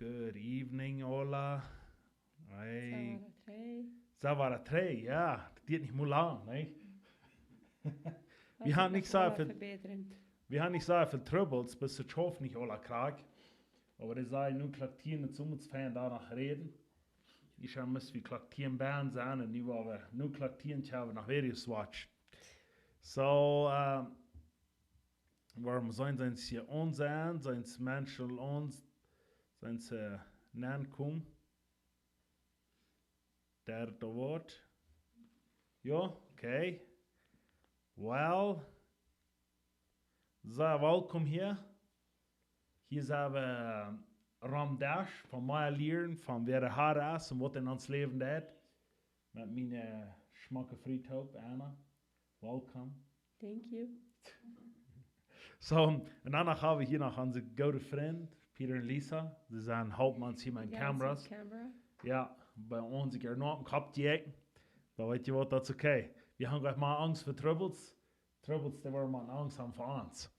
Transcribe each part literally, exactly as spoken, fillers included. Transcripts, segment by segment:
Good evening, hola. Hey. Sawara Trey. Sawara Trey, ja. Daut diet nich mol lang, nä? Wie haben nich soo väl, wie haben nich soo väl Troubles, bat daut schauft nich aula krakjt. Oba dee säden, nu Klock tieen, daut sull mau fein doano räden. Ekj must wie Klock tieen bie sennen, un nu woa wie, nu Klock tieen haben wie noch Videos watch. So, ähm, wuarom sent see hia aun sennen, sent Menschen aun, sent see nenkomen? Derde Wort. Jo, okay. Well, sea welkom hia. Hia sent wie, äh, Ram Dash, von mea lieren, von wäa de Har es un waut en ons Läwen deit. Met miene, äh, schmocke Fru toop, Anna. Welkom. Thank you. So, un dan noch haben wie hia noch onse goode Frind, Peter un Lisa. See sent, halpen ons hia met Cameras. Camera. Jo, bie ons, ekj hab noch een Kopp Jecken. Oba weetst du waut, daut es okay. Wie haben jrod mau Angst fa Troubles. Troubles, dee woaren mau Angst haben fa ons.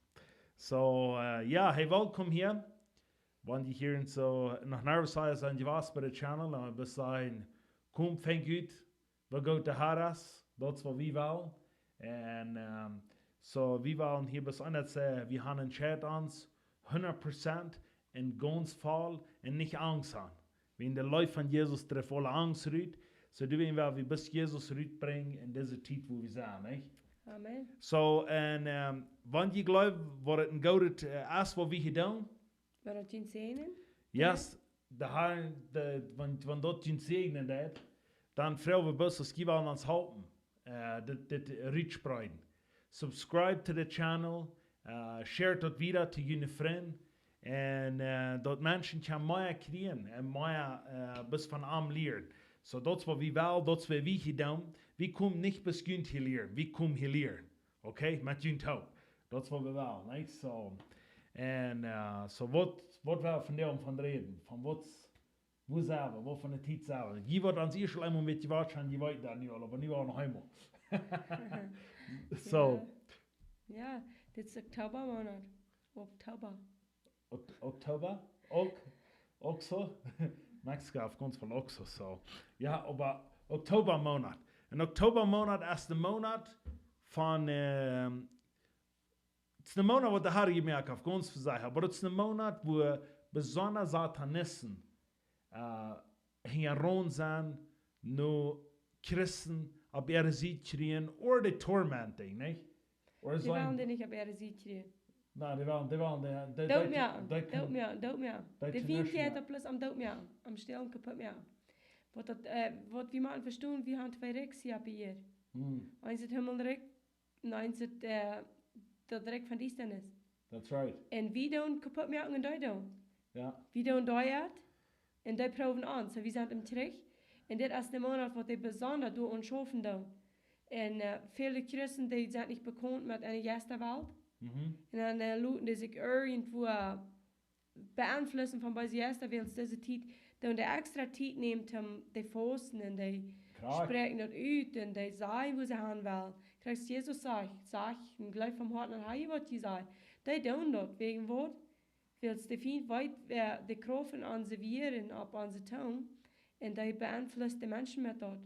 So, äh, jo, hey, welkom hia. Wan jie hia soo noch nervous sent, sent jie waut bie de Channel, dan woa ekj sajen, komm, fang ut, waut Gott de Har es, daut es waut wie wellen. Un, ähm, so, wie wellen hia besonda sajen, wie haben entscheit ons hundat Prozent un gaunz voll un nich Angst haben. Wiels de Leew von Jesus drift aule Angst rut. So doo wie, well wie bloos Jesus rutbrinjen en dise Tiet, wua wie sent, nä? Amen. So, un, ähm, wan jie jleewen, waut et een goodet, äh, es, waut wie hia doonen, woat daut junt säajnen? Yes, de Har, de, wan, wan daut junt säajnen deit, dan froag wie bloos, aus jie wellen ons halpen, äh, dit, dit rutspreeden. Subscribe to the channel, äh, share daut wieda to june Frind, un, äh, daut Menschen kjennen mea kjrieen un mea, äh, bloos von am lieren. So, daut es waut wie wellen, daut es waut wie hia doonen. Wie komen nich bloos junt hia lieren, wie komen hia lieren. Okay, met junt toop. Daut es waut wie wellen, nä? So, un, äh, so waut, waut wie vondoag von räden, von waut, wua sent wie, waut fa eene Tiet sent wie. Jie woaren ons ieescht eemol met waut seenen, jie weeten daut nu aul, oba nu aul noch eemol. So. Jo. Jo, dit es Oktoba Moonat. Oktoba. Ok-, Oktoba? Uk-, Okso? Mexiko haft gaunz väl Okso, so. Jo, oba Oktoba Moonat. Un Oktoba Moonat es de Moonat von, ähm, et es de Moonat, waut de Har jemoakt haft, gaunz fa sikj. Oba et es de Moonat, wua besonda Satanisten, äh, hinjaraun sent, no Christen opp äare Sied kjrieen, or they tormenting, nä? Or dee wellen dee nich opp äare Sied kjrieen. Nä, dee wellen, dee wellen, dee, dee, doot moaken, doot moaken, doot moaken. De Fient jeit daut bloos om doot moaken, om stälen, kaputt moaken. Waut daut, äh, waut wie motten vestonen, wie haben twee Rikjs hia opp Ieed. Hm. Eent es daut Himmelrikj, un eent es daut, äh, daut Rikj von Diestanis. That's right. Un wie doonen kaputt moaken un dee doonen. Jo. Wie doonen dee daut, un dee proowen ons. So, wie sent em Kjrich. Un dit es de Moonat, waut dee besonda doa aun schaufen doonen. Un, äh, väle Christen, dee sent nich bekaunt met eene Jeistawelt. Mhm. Un dan, äh, loten dee sikj irjentwua, äh, beeinflussen von beese Jeista, wiels dise Tiet, dan de extra Tiet nemt om to fausten un dee, krakjt, spräakjen daut ut un dee sajen, wua see han wellen. Krakjt aus Jesus sajcht, sajcht, un jleeft von Hoaten aun hee, waut jie sajen. Dee doonen daut, wäajen waut? Wiels de Fient weet, äh, de Krauft von onse Wieed opp onse Tung, un dee beeinflusst de Menschen met daut.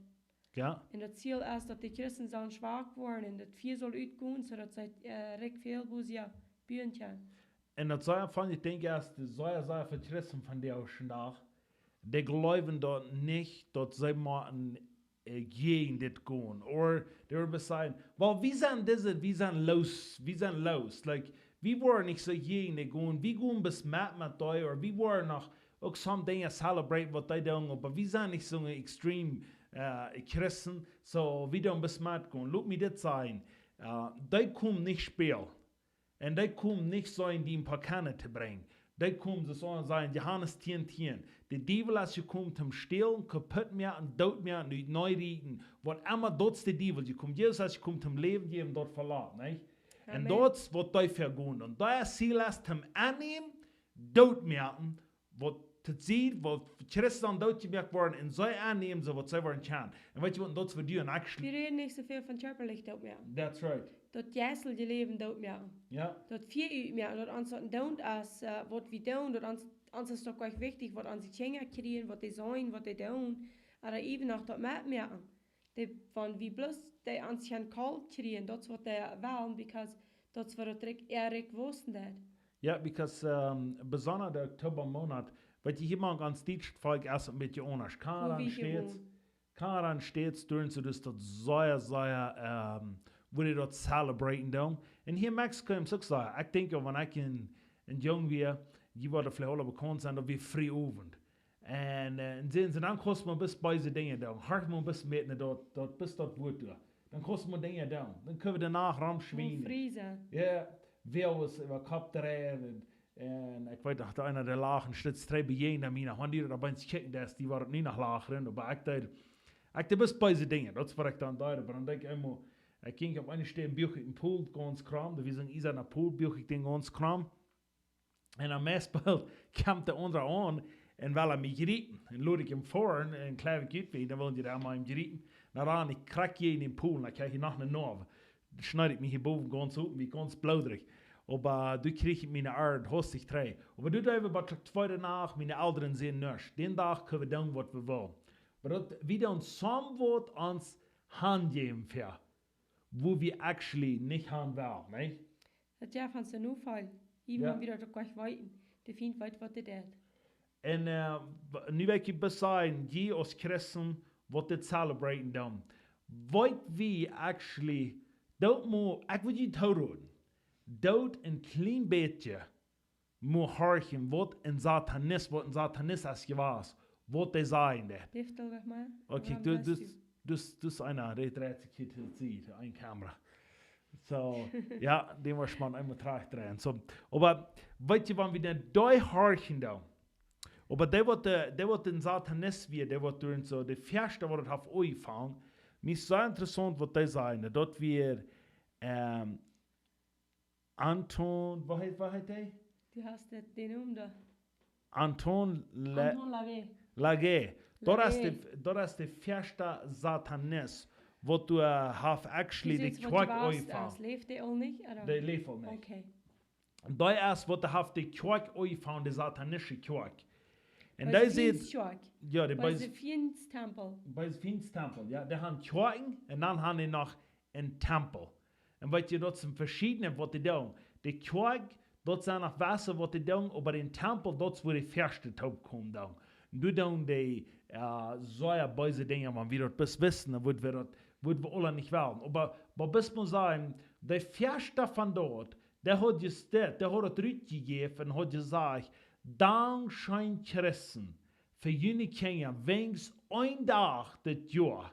Jo. Un daut Ziel es, daut de Christen sellen schwak woaren un daut Fia saul utgonen, soo daut see, äh, Rikj väl bosja buen kjennen. Un daut sea, von, ekj denkj, es de sea, sea väl Christen vondoag dän Dach, dee jleewen daut nich, daut see motten, äh, jäajen dit gonen. Or they were beside, well, wie sent dise, wie sent loos, wie sent loos. Like, wie woaren nich soo jäajen dit gonen, wie gonen bloos met, met dee, or wie woaren noch uk some Dinja celebrate waut dee doonen, oba wie sent nich soo een extreme, äh, Christen, so wie doonen bloos metgonen. Lot mie dit sajen, äh, dee komen nich spälen. Un dee komen nich soo en die een poa Kjneen to brinjen. Dee komen, soo aus et sajcht, Johanes tieen tieen. De Diewel es jekomen toom stälen, kaputt moaken, doot moaken, ut-, neierieten. Waut emma, daut es de Diewel jekomen. Jesus es jekomen toom Läwen jäwen, daut veloaren, nä? Un, amen, daut es waut dee vegonen. Un daut Ziel es toom aunnämen, doot moaken, waut daut sitt, waut Christen doot jemoakt woaren, un see aunnämen, soo waut see woaren kjennen. Un weetst du waut, daut es waut du un ekj schlie-, wie räden nich soo väl von kjarpalich doot moaken. That's right. daut jeistelje Läwen doot moaken. Jo. Daut Fia utmoaken, daut ons daut doonen es, äh, waut wie doonen, daut ons, ons es doch goanich wichtich, waut onse Kjinja kjrieen, waut dee seenen, waut dee doonen, ooda iewen noch daut metmoaken. Dee, wan wie bloos dee ons kjennen kolt kjrieen, daut es waut dee wellen, because daut es waut daut rikj, ea rikj wausen deit. Jo, because, ähm, besonda de Oktobamonat, weetst, hia mank ons dietscht Volkj es een bät aundasch. Wua Kanada wie hia States, wonen. Kanada States, doa sent see daut sea, sea, ähm, wua dee daut celebraten doonen. Un hia en Mexiko es uk soo. Ekj denkj uk, wan ekj een, een Jung wia, dee woaren veleicht aule bekaunt sennen, daut wia Frieowent. Un, äh, un säden see, dan kaust mau bloos beese Dinja doonen. Horch mau bloos met, nä, daut, daut, bloos daut Wuat doa. Dan kaust mau Dinja doonen. Dan kjenn wie doano Mau romschwienen. Frie sennen. Jo, wie ons äwa Kopp dreien un, un ekj weet noch, doa eena, dee lach, un stets dree bejäajnen mie noch, wan dee doa bie ons kjikjen, dee, dee woaren nu noch lachen, oba ekj deed, ekj deed bloos beese Dinja, daut es waut ekj dan deed, oba dan denkj ekj emol, ekj jinkj opp eene Städ, buach ekj een Pool gaunz krom, daut wia soon iesanen Pool, buach ekj dän gaunz krom. Un aum meist boolt kjemt de aundra aun un well mie jriepen. Un lot ekj am foaren un kjliew ekj ut, wiels dan wellen dee aun mie jriepen. Na dan, ekj krakjt hia en dän Pool, dan kjrieech ekj noch eene Noaw. Schneed ekj mie hia bowen gaunz op, wia gaunz bloodrich. Oba doa kjrieech ekj miene Arm hastich trigj. Oba doa deeden wie bie de tweede Nacht, miene Elren säden nuscht. Dän Dach kjenn wie doonen waut wie wellen. Oba daut, wie doonen somewhat ons hanjäwen fa, wua wie actually nich han wellen, nä? Daut jeft ons een Nofaul. Iewen Jo. Wan wie daut uk nich weeten. De Fient weet waut hee deit. Un, äh, w-, nu well ekj bloos sajen, jie aus Christen, waut dit celebraten doonen. Weet wie actually, doot mau, ekj wudd junt tooroden, doot een kjlien bät mau horchen, waut een Satanist, waut een Satanist es jewast, waut dee sajen deit. Dee haft aul waut mea. Okay, Warum du, sagst du, du? Du, du eena, dee dreit sikj hia to de Sied, eene Kamera. Soo, jo, dän mott eena mau trigj dreien. Soo, oba weetst, wan wie dan doa horchen doonen, oba dee waut, äh, dee waut een Satanist wia, dee waut doa soo de ieeschte waut daut haft aunjefongen, mie es sea interessaunt waut dee sajen, daut wia, ähm, Anton, waut heet, waut heet dee? Du hast de, de Nomen doa. Anton La-, Anton LaVey. LaVey. Daut es de, LaVey. Daut es de ieeschte Satanist, waut doa, äh, haft actually de Kjoakj aunjefongen. Läft dee aul nich, ooda? Dee läft aul nich. Okay. Dee es waut haft de Kjoakj aunjefongen, de satanische Kjoakj. Un dee säd, Bie de Fients Kjoakj. Jo, de Bie Bie de Fients Tempel. Bie de Fients Tempel, jo. Dee han Kjoakjen un dan han dee noch een Tempel. Un weetst, daut sent veschiedne waut dee doonen. De Kjoakj, daut sent noch waut dee doonen, oba dän Tempel, daut es wua de ieeschte toopkomen doonen. Un doa doonen dee, äh, sea beese Dinja, wan wie daut bloos wisten, dan wudd wie daut, wudd wie aula nich wellen. Oba, oba bloos mau sajen, de ieeschte von daut, dee haud jesteit, dee haud daut rutjejäft un haud jesajcht: Dankscheen, Christen, fa june Kjinja, weens een Dach dit Joa.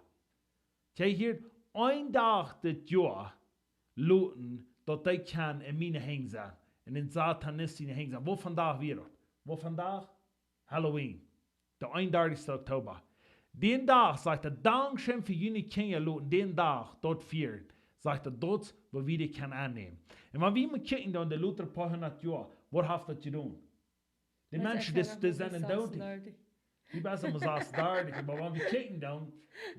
Jie hieren, een Dach dit Joa loten, daut dee kjennen en miene Henj sennen. Un en Satanist siene Henj sennen. Waut vondoag wia daut? Waut vondoag? Halloween. De eenundartichste Oktoba. Dän Dach, sajcht hee, dankscheen fa june Kjinja loten, dän Dach, daut fieren. Sajcht hee, daut es waut wie doa kjennen aunnämen. Un wan wie mau kjikjen dan de latste poa hundat Joa, waut haft daut jedonen? De Menschen, dee, dee sent en doot. Wie sent mau sas dartich, oba wan wie kjikjen dan,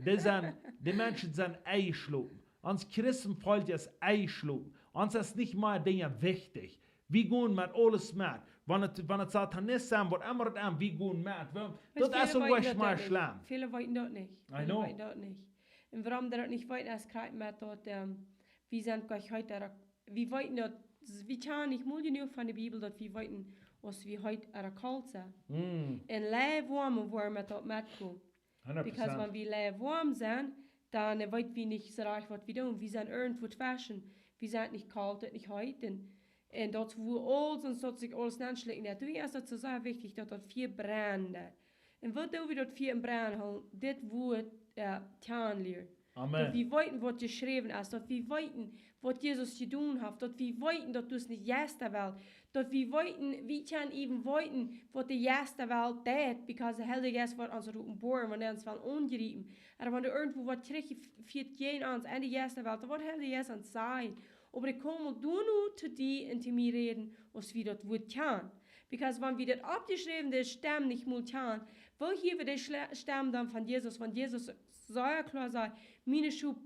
dee sent, de Menschen sent enjeschlopen. Ons Christenvolkj es enjeschlopen. Ons es nich mea Dinja wichtich. Wie gonen met aules met. Wan et, wan et Satanist sent, waut emma et es, wie gonen met. Well, daut es aul nich mea schlemm. Väle weeten daut nich. I know. Väle weeten daut nich. Un wuarom dee daut nich weeten, es krakjt met daut, ähm, wie sent goanich heet, wie weeten daut, wie kjanen nich mol jenuach von de Bibel, daut wie weeten, aus wie heet ooda kolt sent. Mm. Un lei woame woaren met daut metkomen. Hundat Prozent. Because wan wie lei woam sent, dan, äh, weet wie nich soo rajcht waut wie doonen. Wie sent irjentwua tweschen. Wie sent nich kolt un nich heet. Un, un daut es wua aules, un daut sikj aules nenschlikjen deit. Doawäajen es daut soo sea wichtich, daut daut Fia brent. Un waut doo wie daut Fia em Brennen hoolen? Dit Wuat, äh, kjanen lieren. Amen. Daut wie weeten waut jeschräwen es, daut wie weeten waut Jesus jedonen haft, daut wie weeten daut daut es nich jeist de Welt, daut wie weeten, wie kjennen iewen weeten waut de Jeist de Welt deit, because de Heilje Jeist woat ons daut openboaren, wan hee ons well aunjriepen. Ooda wan doa irjentwua waut trigjfieet jäajen ons en de Jeist de Welt, dan woat de Heilje Jeist ons sajen. Oba ekj kom mol doano to die un to mie räden, aus wie daut Wuat kjanen. Because wan wie daut oppjeschräwne Stemm nich mol kjanen, woo hia wie de Schle-, Stemm dan von Jesus? Wan Jesus sea kloa sajcht: Miene Schop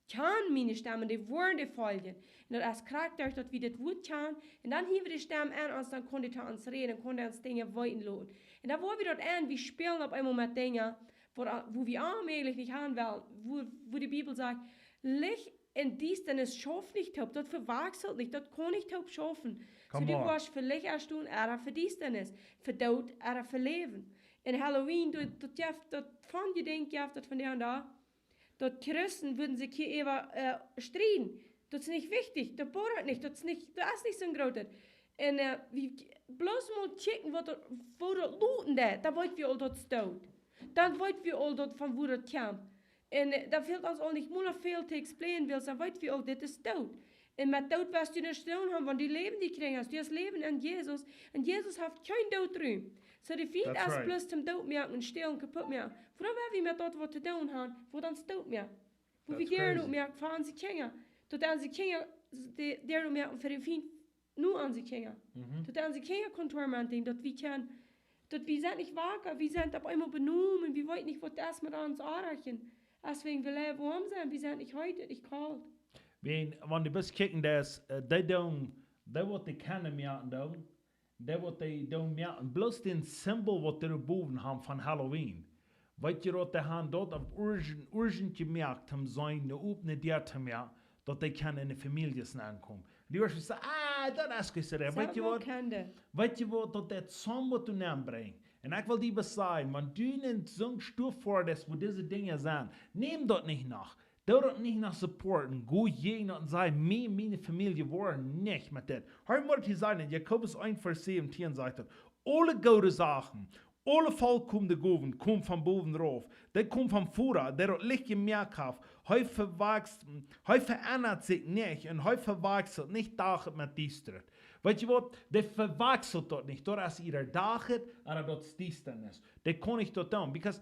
kjanen miene Stemm, dee woaren dee foljen. Un daut es krakjt doaderch daut wie dit Wuat kjanen, un dan hia wie de Stemm aun ons, dan kaun dee to ons räden, kaun dee ons Dinja weeten loten. Un dan woa wie daut aun, wie spälen opp eemol met Dinja, wua, wua wie onmäajlich nich han wellen, wua, wua de Bibel sajcht, Licht un Diestanis schauft nich toop, daut vewakjselt nich, daut kaun nich toop schaufen. Soo, du woascht fa Licht stonen, ooda fa Diestanis, fa Doot, ooda fa Läwen. Un Halloween, daut, daut jeft, daut von je Dinkj jeft daut von de aundre, daut Christen wudden sikj hia äwa, äh, strieden. Daut es nich wichtich, daut boat nich, daut es nich, daut es nich soon grootet. Un, äh, wie k-, bloos mol kjikjen, waut daut, woo daut luten deit, dan weet wie aul, daut es Doot. Dan weet wie aul, daut von wua daut kjemt. Un, äh, dan fält ons aul nich mol väl to explainen, wiels dan weet wie aul, dit es Doot. Un met Doot woascht du nuscht to doonen haben, wan du läwendje Kjinja hast. Du hast Läwen en Jesus. Un Jesus haft kjeen Doot rut. Soo, de Fient es bloos toom doot moaken un stälen, kaputt moaken. Wuarom woa wie met daut waut to doonen haben, waut ons doot moakt? Wua wie doot moaken fa onse Kjinja. Daut onse Kjinja, dee, dee doot moaken fa de Fient nu onse Kjinja. Daut onse Kjinja kaun tormenten, daut wie kjennen, daut wie sent nich waka, wie sent opp eemol benomen, wie weeten nich, waut daut es met ons Oajachen. Aus wie en Wilhelm Wurm sent, wie sent nich heet, nich kolt. Wan, wan du best kjikjen, daut es, äh, dee doonen, dee waut dee kjennen moaken doonen, dee waut dee doonen moaken, bloos dän Simbol waut dee doa bowen haben von Halloween. Weet jie waut, dee haben daut opp Urgen, Urgen jemoakt, om sien opne Däa to moaken, daut dee kjennen en de Famieljes aunkomen. Du woascht sajen, ah, daut es nich soo. Weet jie waut? Weet jie waut, daut deit soon waut doa nenn brinjen. Un ekj well die waut sajen, wan du en soon Stoff foascht, wua dise Dinja sent, nemm daut nich no. Doo daut nich no supporten. Go jäajen daut un saj, mie, miene Famielje woaren nich met dit. Hia mott hia sennen, en Jakobus eent Varsch säwentieen sajcht daut, aule goode Sachen, aule volkomne Gowen komen von bowen rauf. Dee komen vom Voda, dee daut Licht jemoakt haft. Hee vewakjselt, hee veendat sikj nich un hee vewakjselt nich Dach met Diestanis. Weet jie waut? Dee vewakjselt daut nich. Daut es ieeda Dach, ooda daut es Diestanis. Dee kaun nich daut doonen, because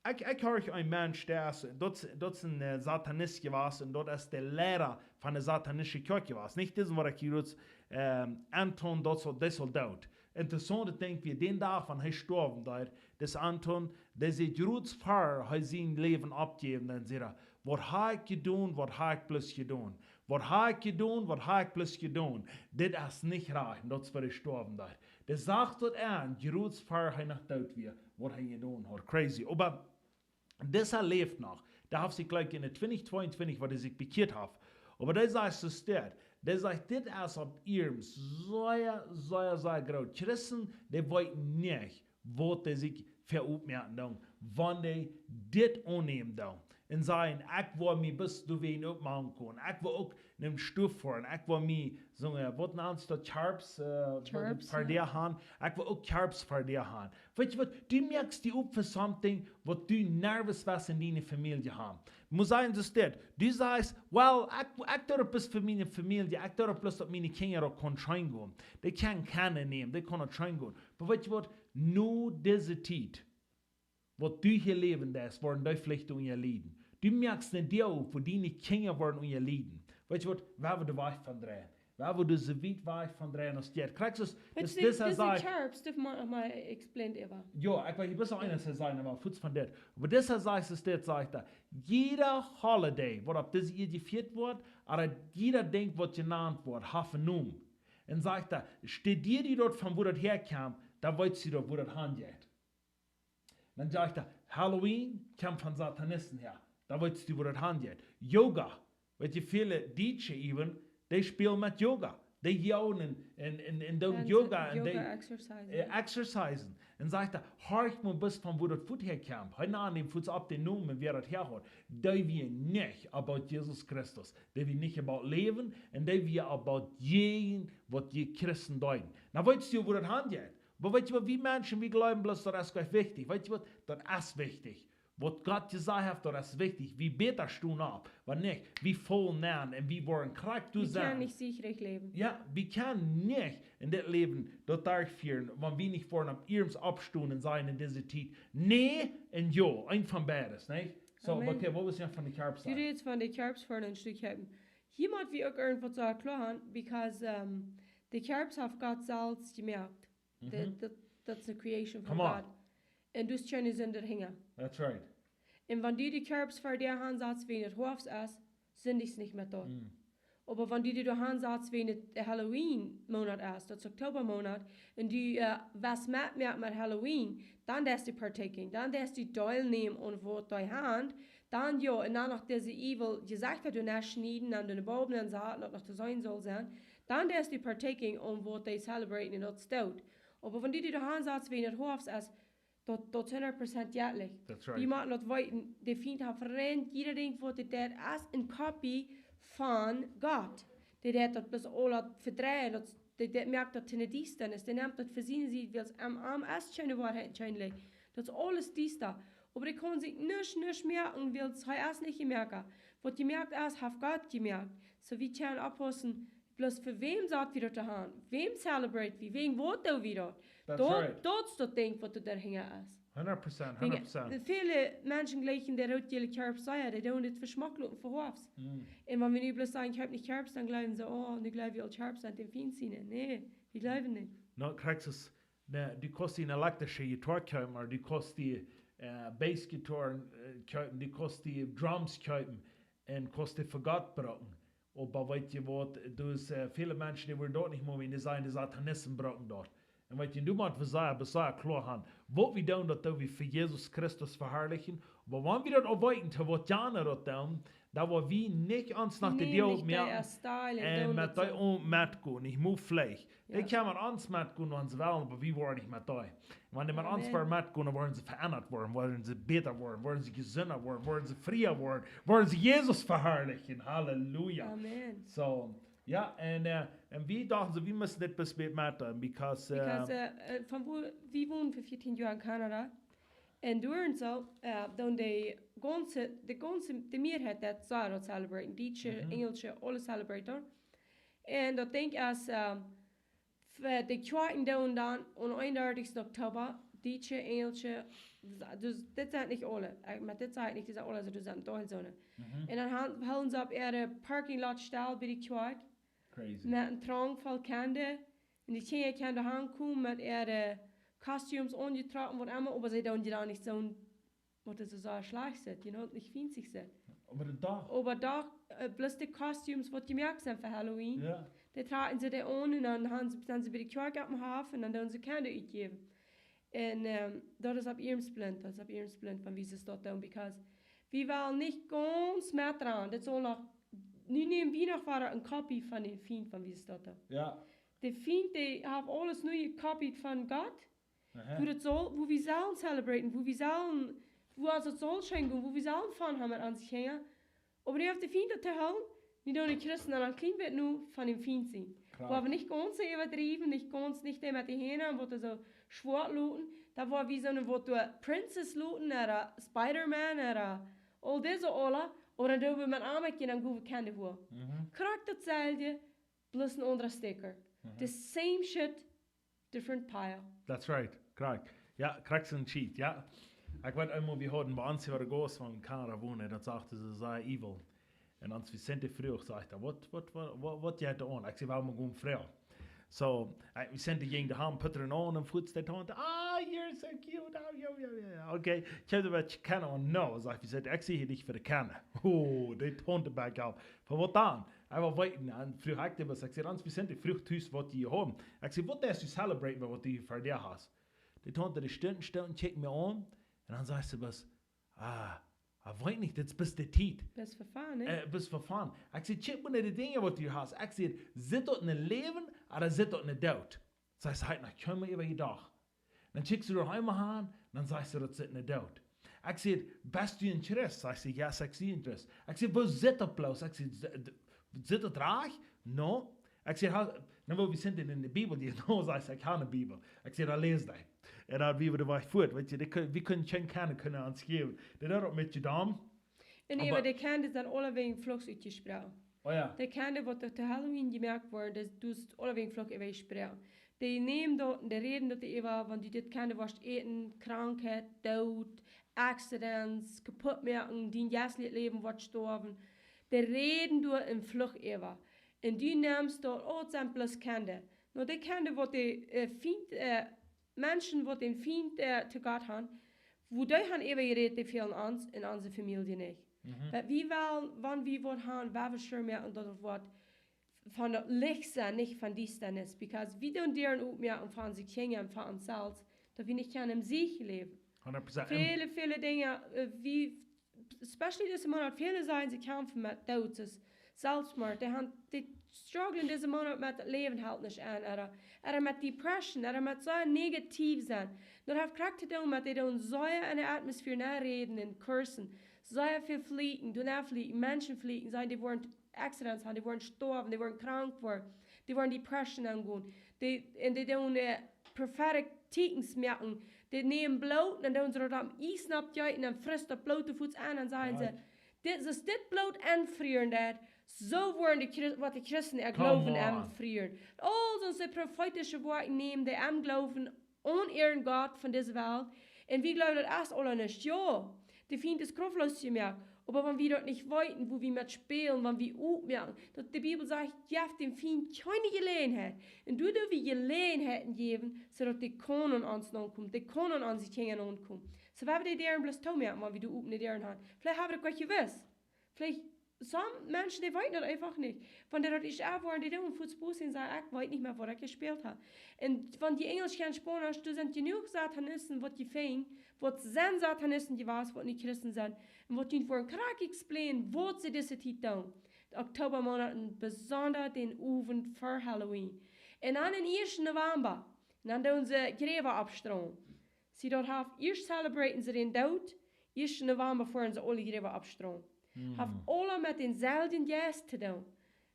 ekj, ekj horch een Mensch, dee es, daut, daut es een, äh, Satanist jewast un daut es de Liera von de satanische Kjoakj jewast. Nich disen, waut ekj hia, ähm, Anton, daut saul, dee saul doot. Interessaunt, ekj denkj, woo dän Dach, wan hee stoawen deed, dis Anton, dee säd, jrods ver hee sien Läwen oppjäwen, dan säd hee, waut hab ekj jedonen, waut hab ekj bloos jedonen? Waut hab ekj jedonen, waut hab ekj bloos jedonen? Dit es nich rajcht, un daut es wua hee stoawen deed. Dee sach daut aun, jrods ver hee noch doot wia, waut hee jedonen haud. Crazy. Oba disa läft noch. Dee haft sikj jlikj en de twintich tweeuntwintich, waut hee sikj bekjieet haft. Oba dee sajcht soo steit, dee sajcht, dit es opp ieescht sea, sea, sea groot. Christen, dee weeten nich, waut dee sikj fa oppmoaken doonen, wan dee dit aunnämen doonen. Un sajen, ekj well mie bloos doawäajen oppmoaken. Ekj well uk en Stoff foaren. Ekj well mie soone, waut nant eena daut, Kjarps, äh, Kjarps, fa dee han. Ekj well uk Kjarps fa dee han. Weet jie waut, du moakst die opp fa something, waut du nich west en diene Famielje han. Mott sennen, daut dit. Du sajchst, well, ekj, ekj doo daut bloos fa miene Famielje, ekj doo daut bloos, daut miene Kjinja uk kjennen scheen gonen. Dee kjennen kjeene nämen, dee kjennen scheen gonen. Oba weet jie waut, no dise Tiet, waut du hia läwen deist, woaren dee veleicht unja lieden. Du moakst een Deel, wua diene Kjinja woaren unja lieden. Weet jie waut, wie woaren de Wajch von dreien. Wie woaren dise wiet Wajch von dreien aus dit. Krakjt soo aus, weetst, dis, dise Kjarps, daut mott eena mol explain äwa. Jo, ekj weet, du best aul eena, see sajen, oba fuaz von dit. Oba disa sajcht, es dit, sajcht hee, jieda Holiday, waut opp dise Ieed jefieet woat, ooda jieda Dinkj, waut jenant woat, haft een Nomen. Un sajcht hee, studieed die daut von wua daut häakjemt, dan weetst du daut, wua daut hanjeit. Dan sajcht hee, Halloween kjemt von Satanisten häa. Dan weetst du, wua daut hanjeit. Yoga. Weetst, väle Dietsche äwen, dee spälen met Yoga. Dee joagen en, en, en, en doonen Yoga un dee, äh, exercisen. Un sajcht hee, horch mol bloos von wua daut Wuat häakjemt. Hee neem fuaz opp dän Nomen, wäa daut häa haud. Dee wia nich about Jesus Christus. Dee wia nich about Läwen. Un dee wia about jäajen, waut dee Christen deeden. Nu weetst du, wua daut hanjeit. Oba weetst waut, wie Menschen, wie jleewen bloos, daut es nich wichtich. Weetst waut, daut es wichtich. Waut Gott jesajcht haft, daut es wichtich. Wie bäta stonen opp. Wan nich, wie faulen nenn un wie woaren krakjt doa sennen. Wie kjennen nich siegreich läwen. Jo, wie kjennen nich en dit Läwen daut derchfieren, wan wie nich woaren opp ieescht oppstonen un sajen en dise Tiet, nä un jo, eent von beides, nich? Soo, amen. Okay, waut wia nu von de Kjarps? Du rätst von de Kjarps fa een Stekj haben. Hia mott wie uk irjentwaut soo kloa han, because, ähm, de Kjarps haft Gott selfst jemoakt. Mhm. Daut, daut, daut es een creation von Gott. Come on. Un du hast kjeene Sind doahinja. That's right. Un wan du de Kjarps fa dee han satst, wäajen daut Hoafst es, sindichst nich met daut. Mm. Oba wan du die doa han satst, wan et de Halloween Moonat es, daut es Oktoba Moonat, un du, äh, west met mea met Halloween, dan deist du partaken, dan deist du deelnämen aun waut dee han, dan jo, un dan noch dise evil Jesecha doa näschnieden, dan de Boben en saten, daut noch to seenen saul sennen, dan deist du partaken aun waut dee celebraten un daut stoot. Oba wan du die doa han satst, wan et Hoafst es, daut, daut es hundat Prozent jeistlich. That's right. Wie motten daut weeten, de Fient haft rein jieda Dinkj waut dee deed es een Kopie von Gott. Dee deed daut bloos aul daut vedreien, daut, dee, dee moakt daut to ne Diestanis, dee nemt daut fa siene Sied, wiels am, am es kjeene Woarheit un kjeen Licht. Daut es aules diesta. Oba dee kaun sikj nuscht, nuscht moaken, wiels hee es nich jemoakt. Waut jemoakt es, haft Gott jemoakt. Soo wie kjennen oppaussen, bloos fa wäm sat wie daut doa han? Wäm celebrate wie? Wäajen waut doo wie daut? That's Daut, right. daut es daut Dinkj waut doa hinja es. Hundat Prozent, Wäajen, hundat Prozent. Väle Menschen jlikjen de root-jäle Kjarps sea, dee doonen dit fa Schmock loten, fa Hoafst. Mm. Un wan wie nu bloos sajen, ekj hab nich Kjarps, dan jleewen see, oh, nu jleew wie aul Kjarps sent dän Fient siene. Nä, wie jleewen nich. No, krakjt soo, nä, du kaust die ne elektrische Jittoa kjeepen, oba du kaust die, äh, Bassjittoa, äh, kjeepen, du kaust die Drums kjeepen un kaust dee fa Gott brucken. Oba weetst du waut, daut, äh, väle Menschen, dee wudden daut nich moaken, dee sajen, de Satanisten brucken daut. Un weetst du, du motst fa sea, fa sea kloa han, waut wie doonen, daut doo wie fa Jesus Christus veharlichen. Oba wan wie daut uk weeten, to waut jane daut doonen, dan woa wie nich ons no de Deel moaken. Nich dee style un Un doonen met daut dee soo. Uk metgonen, nich move fleich. Dee Jo. kjennen met ons metgonen, wan see wellen, oba wie woaren nich met dee. Wan dee met ons Amen. woaren metgonen, dan woaren see veendat woaren, woaren see bäta woaren, woaren see jesunda woaren, woaren see fria woaren, woaren see Jesus veharlichen. Halleluja. Amen. Soo, jo, un, äh, un wie dochten soo, wie motten dit bät met, äh, because, äh, Because, äh, äh, von wua, wie wonen fa vieetieen Joa en Kanada. Un doa un soo, äh, dan de gaunze, de gaunze, de Mearheit daut sea daut celebraten. Dietsche, Mhm. Enjelsche, aules celebraten. Un daut Dinkj es, äh, fa de Kjoakjen doonen dan aum eenundartichsten Oktoba, Dietsche, Enjelsche, daut, dit sent nich aule. Äh, met dit saj ekj nich, dee sent aule, soo, daut sent Deelsoone. Mhm. Un dan ha-, hoolen see opp äare Parking Lot stell bie de Kjoakj. Crazy. Met een Trank voll Kjinja. Un de Kjinja kjennen doa aunkomen met äare Costumes aunjetrocken, waut emma, oba see doonen je dan nich soo waut es soo schlajcht sent, you know, nich fientsich sent. Oba daut doch. Oba doch, äh, bloos de Costumes waut jemoakt sent fa Halloween. Jo. Dee trakjen see dee aun un dan han see, sent see bie de Kjoakj opp dän Hoff un dan doonen see Kjinja utjäwen. Un, ähm, daut es opp iernst blind, daut es opp iernst blind, von woo see daut doonen, because wie wellen nich gaunz met doaraun. Daut saul noch, nu näm wie noch wada eene Kopie von dän Fient, von woo see daut doonen. Jo. De Fient, dee haft aules nu jekopiet von Gott. Aha. Woo daut saul, woo wie sellen celebraten, woo wie sellen, woo ons daut saul scheen gonen, woo wie sellen fun han met onse Kjinja. Oba nu haft de Fient daut to hoolen, nu doonen de Christen dan een kjlien bät nu von dän Fient sennen. Kloa. Wua wie nich gaunz soo äwadriewen, nich gaunz, nich dee met de Hänj un waut soo schwoa loten, dan wua wie soone waut doa Princess loten, ooda Spider-Man, ooda aul dise aula, oba dan doo wie met Amekjen un gowe Kjinja wua. Mhm. Krakjt daut selwje, bloos een aundra Sticker. Mhm. The same shit, different pile. That's right, krakjt. Jo, krakjt soon Sheet, jo. Ekj weet eemol, wie hauden bie ons hia de Goos von Kanada wonen, daut sach see sea evil. Un ons Vicente fruach, sajcht hee, waut, waut, waut, waut, waut jeit doa aun? Ekj säd, well wie gonen froagen. Soo, äh, Vicente jinkj doa han, put hee aun un fuaz de Taunte, ah, you're so cute, ah, jo, jo, jo, jo. Okay, ekj hab waut jekauft, oh no, sajcht Vicente, ekj sie hia nich fa de Kjinja. Oh, dee Taunte back out. Fa waut dan? Hee well weeten, un fruach ekj dän, waut ekj säd, ons Vicente fruach tus, waut dee hauden. Ekj säd, waut deist du celebraten, waut du fa die hast? Dee Taunte, dee stunt, stunt, kjikjt mie aun. Un dan sajcht see, waut, ah, ekj weet nich, dit es bloos de Tiet. Bloos fa fun, nä? Äh, bloos fa fun. Ekj säd, kjikj mol no de Dinja, waut du hast. Ekj säd, sent daut een Läwen, ooda sent daut een Doot? See sajcht, hee haft noch kjeenmol äwa jedocht. Dan kjikjt see doa eemol han, dan sajcht see, daut sent een Doot. Ekj säd, best du een Christ? Sajcht see, yes, ekj sie een Christ. Ekj säd, woo sitt daut bloos? Ekj säd, s-, d-, sitt daut rajcht? No. Ekj säd, ha, nu, woo wie sent en de Bibel? Dee, no, sajcht see, ekj hab ne Bibel. Ekj säd, dan läs dee. Un dan wia wie de Wajch fuat, weetst du, dee kun-, wie kunnen kjeene Kjinja kunnen ons jäwen. Dee deeden daut met je dan. Un Oba äwa de Kjinja sent aule wäajen Fluch utjesproaken. Oh jo. De Kjinja, waut doa to Halloween jemoakt woaren, daut, daut es aule wäajen Fluch utjesproaken. Dee nämen daut un dee räden daut äwa, wan du dit Kjint woascht äten, Krankheit, Doot, Accidents, kaputt moaken, dien jeistlichet Läwen woat stoawen. Dee räden doa en Fluch äwa. Un du nemst daut, oh, et sent bloos Kjinja. No, dee Kjinja, waut dee, äh, Fient, äh, Menschen, waut dän Fient, äh, to Gott han, woo dee han äwa jerät, dee fälen ons en onse Famielje nich. Mhm. Daut wie wellen, wan wie waut haben, woa wie sure moaken, daut et woat von daut Licht sennen, nich von Diestanis. Because wie doonen Däaren opmoaken von onse Kjinja un von ons selfst, daut wie nich kjennen em Sieg läwen. Hundert Prozent. Väle, väle Dinja, äh, wie, especially dise Moonat, väle sajen, see kjamfen met Doot, es Selfstmoord. Dee haben, dee strugglen dise Moonat met daut Läwen, helt nich aun, ooda, ooda met Depression, ooda met soo negativ sennen. Daut haft krakjt to doonen met, dee doonen soo en de Atmosphäre nenräden un cursen. Soo väl flieekjen, doonen flieken, Menschen flieekjen, sajen, dee woaren accidents haben, dee woaren stoawen, dee woaren krank woaren, dee woaren Depression aungonen. Dee, un dee doonen, äh, prophetic Teakjens moaken. Dee nämen Bloot, dan doonen see daut opp Iess oppjeeten un dan frisst daut Bloot de Foot aun un sajen see, Right. dit, aus dit Bloot enfrieren deit, soo woaren de Chri-, woat de Christen äa Come Gloowen on. enfrieren. Aul soone profeetische Woakjen nämen dee em Gloowen aun äaren Gott von dise Welt. Un wie jleewen, daut es aules nich. Jo, de Fient es krauftloos jemoakt. Oba wan wie daut nich weeten, woo wie met spälen, wan wie opmoaken, daut de Bibel sajcht, jeft däm Fient kjeene Jeläajenheit. Un doa doo wie Jeläajenheiten jäwen, soo daut dee kaun aun ons aunkomen, dee kaun aun onse Kjinja aunkomen. Soo, wie haben dee Däaren bloos toomoaken, wan wie dee opne Däaren haben. Veleicht haben wie daut jewist. Veleicht, some Menschen, dee weeten daut eefach nich. Wan dee daut ieescht erfoaren, dee doonen fuaz Buße un sajen, ekj weet nich mea, waut ekj jespält hab. Un wan dee Enjel kjennen Spaunisch, doa sent jenuach Satanisten, waut jie finjen, waut sent Satanisten jewast, waut nich Christen sent. Un waut dee woaren krakjt explainen, waut see dise Tiet doonen. De Oktobamoonat un besonda dän Owent ver Halloween. Un dan dän ieeschten November, dan doonen see Jräwa oppstromen. See, daut haft, ieescht celebraten see dän Doot, ieeschten November foaren see aule Jräwa oppstromen. Haft aules met dänselwjen Jeist to doonen.